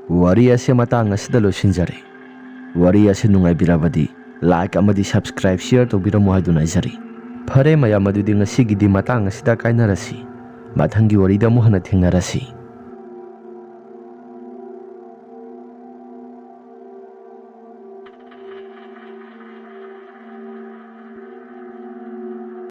ꯋꯥꯔꯤ ꯑꯁꯤ ꯃꯇꯥꯡ ꯑꯁꯤꯗ ꯂꯣꯏꯁꯤꯟꯖꯔꯦ꯫ ꯋꯥꯔꯤ ꯑꯁꯤ ꯅꯨꯡꯉꯥꯏꯕꯤꯔꯕꯗꯤ like ꯑꯃꯗꯤ subscribe, share ꯇꯧꯕꯤꯔꯝꯃꯨ ꯍꯥꯏꯗꯨꯅ ꯍꯥꯏꯖꯔꯤ꯫ ꯐꯔꯦ ꯃꯌꯥꯝ, ꯑꯗꯨꯗꯤ ꯉꯁꯤꯒꯤꯗꯤ ꯃꯇꯥꯡ ꯑꯁꯤꯗ ꯀꯥꯏꯅꯔꯁꯤ꯫ ꯃꯊꯪꯒꯤ ꯋꯥꯔꯤꯗ ꯑꯃꯨꯛ ꯍꯟꯅ ꯊꯦꯡꯅꯔꯁꯤ꯫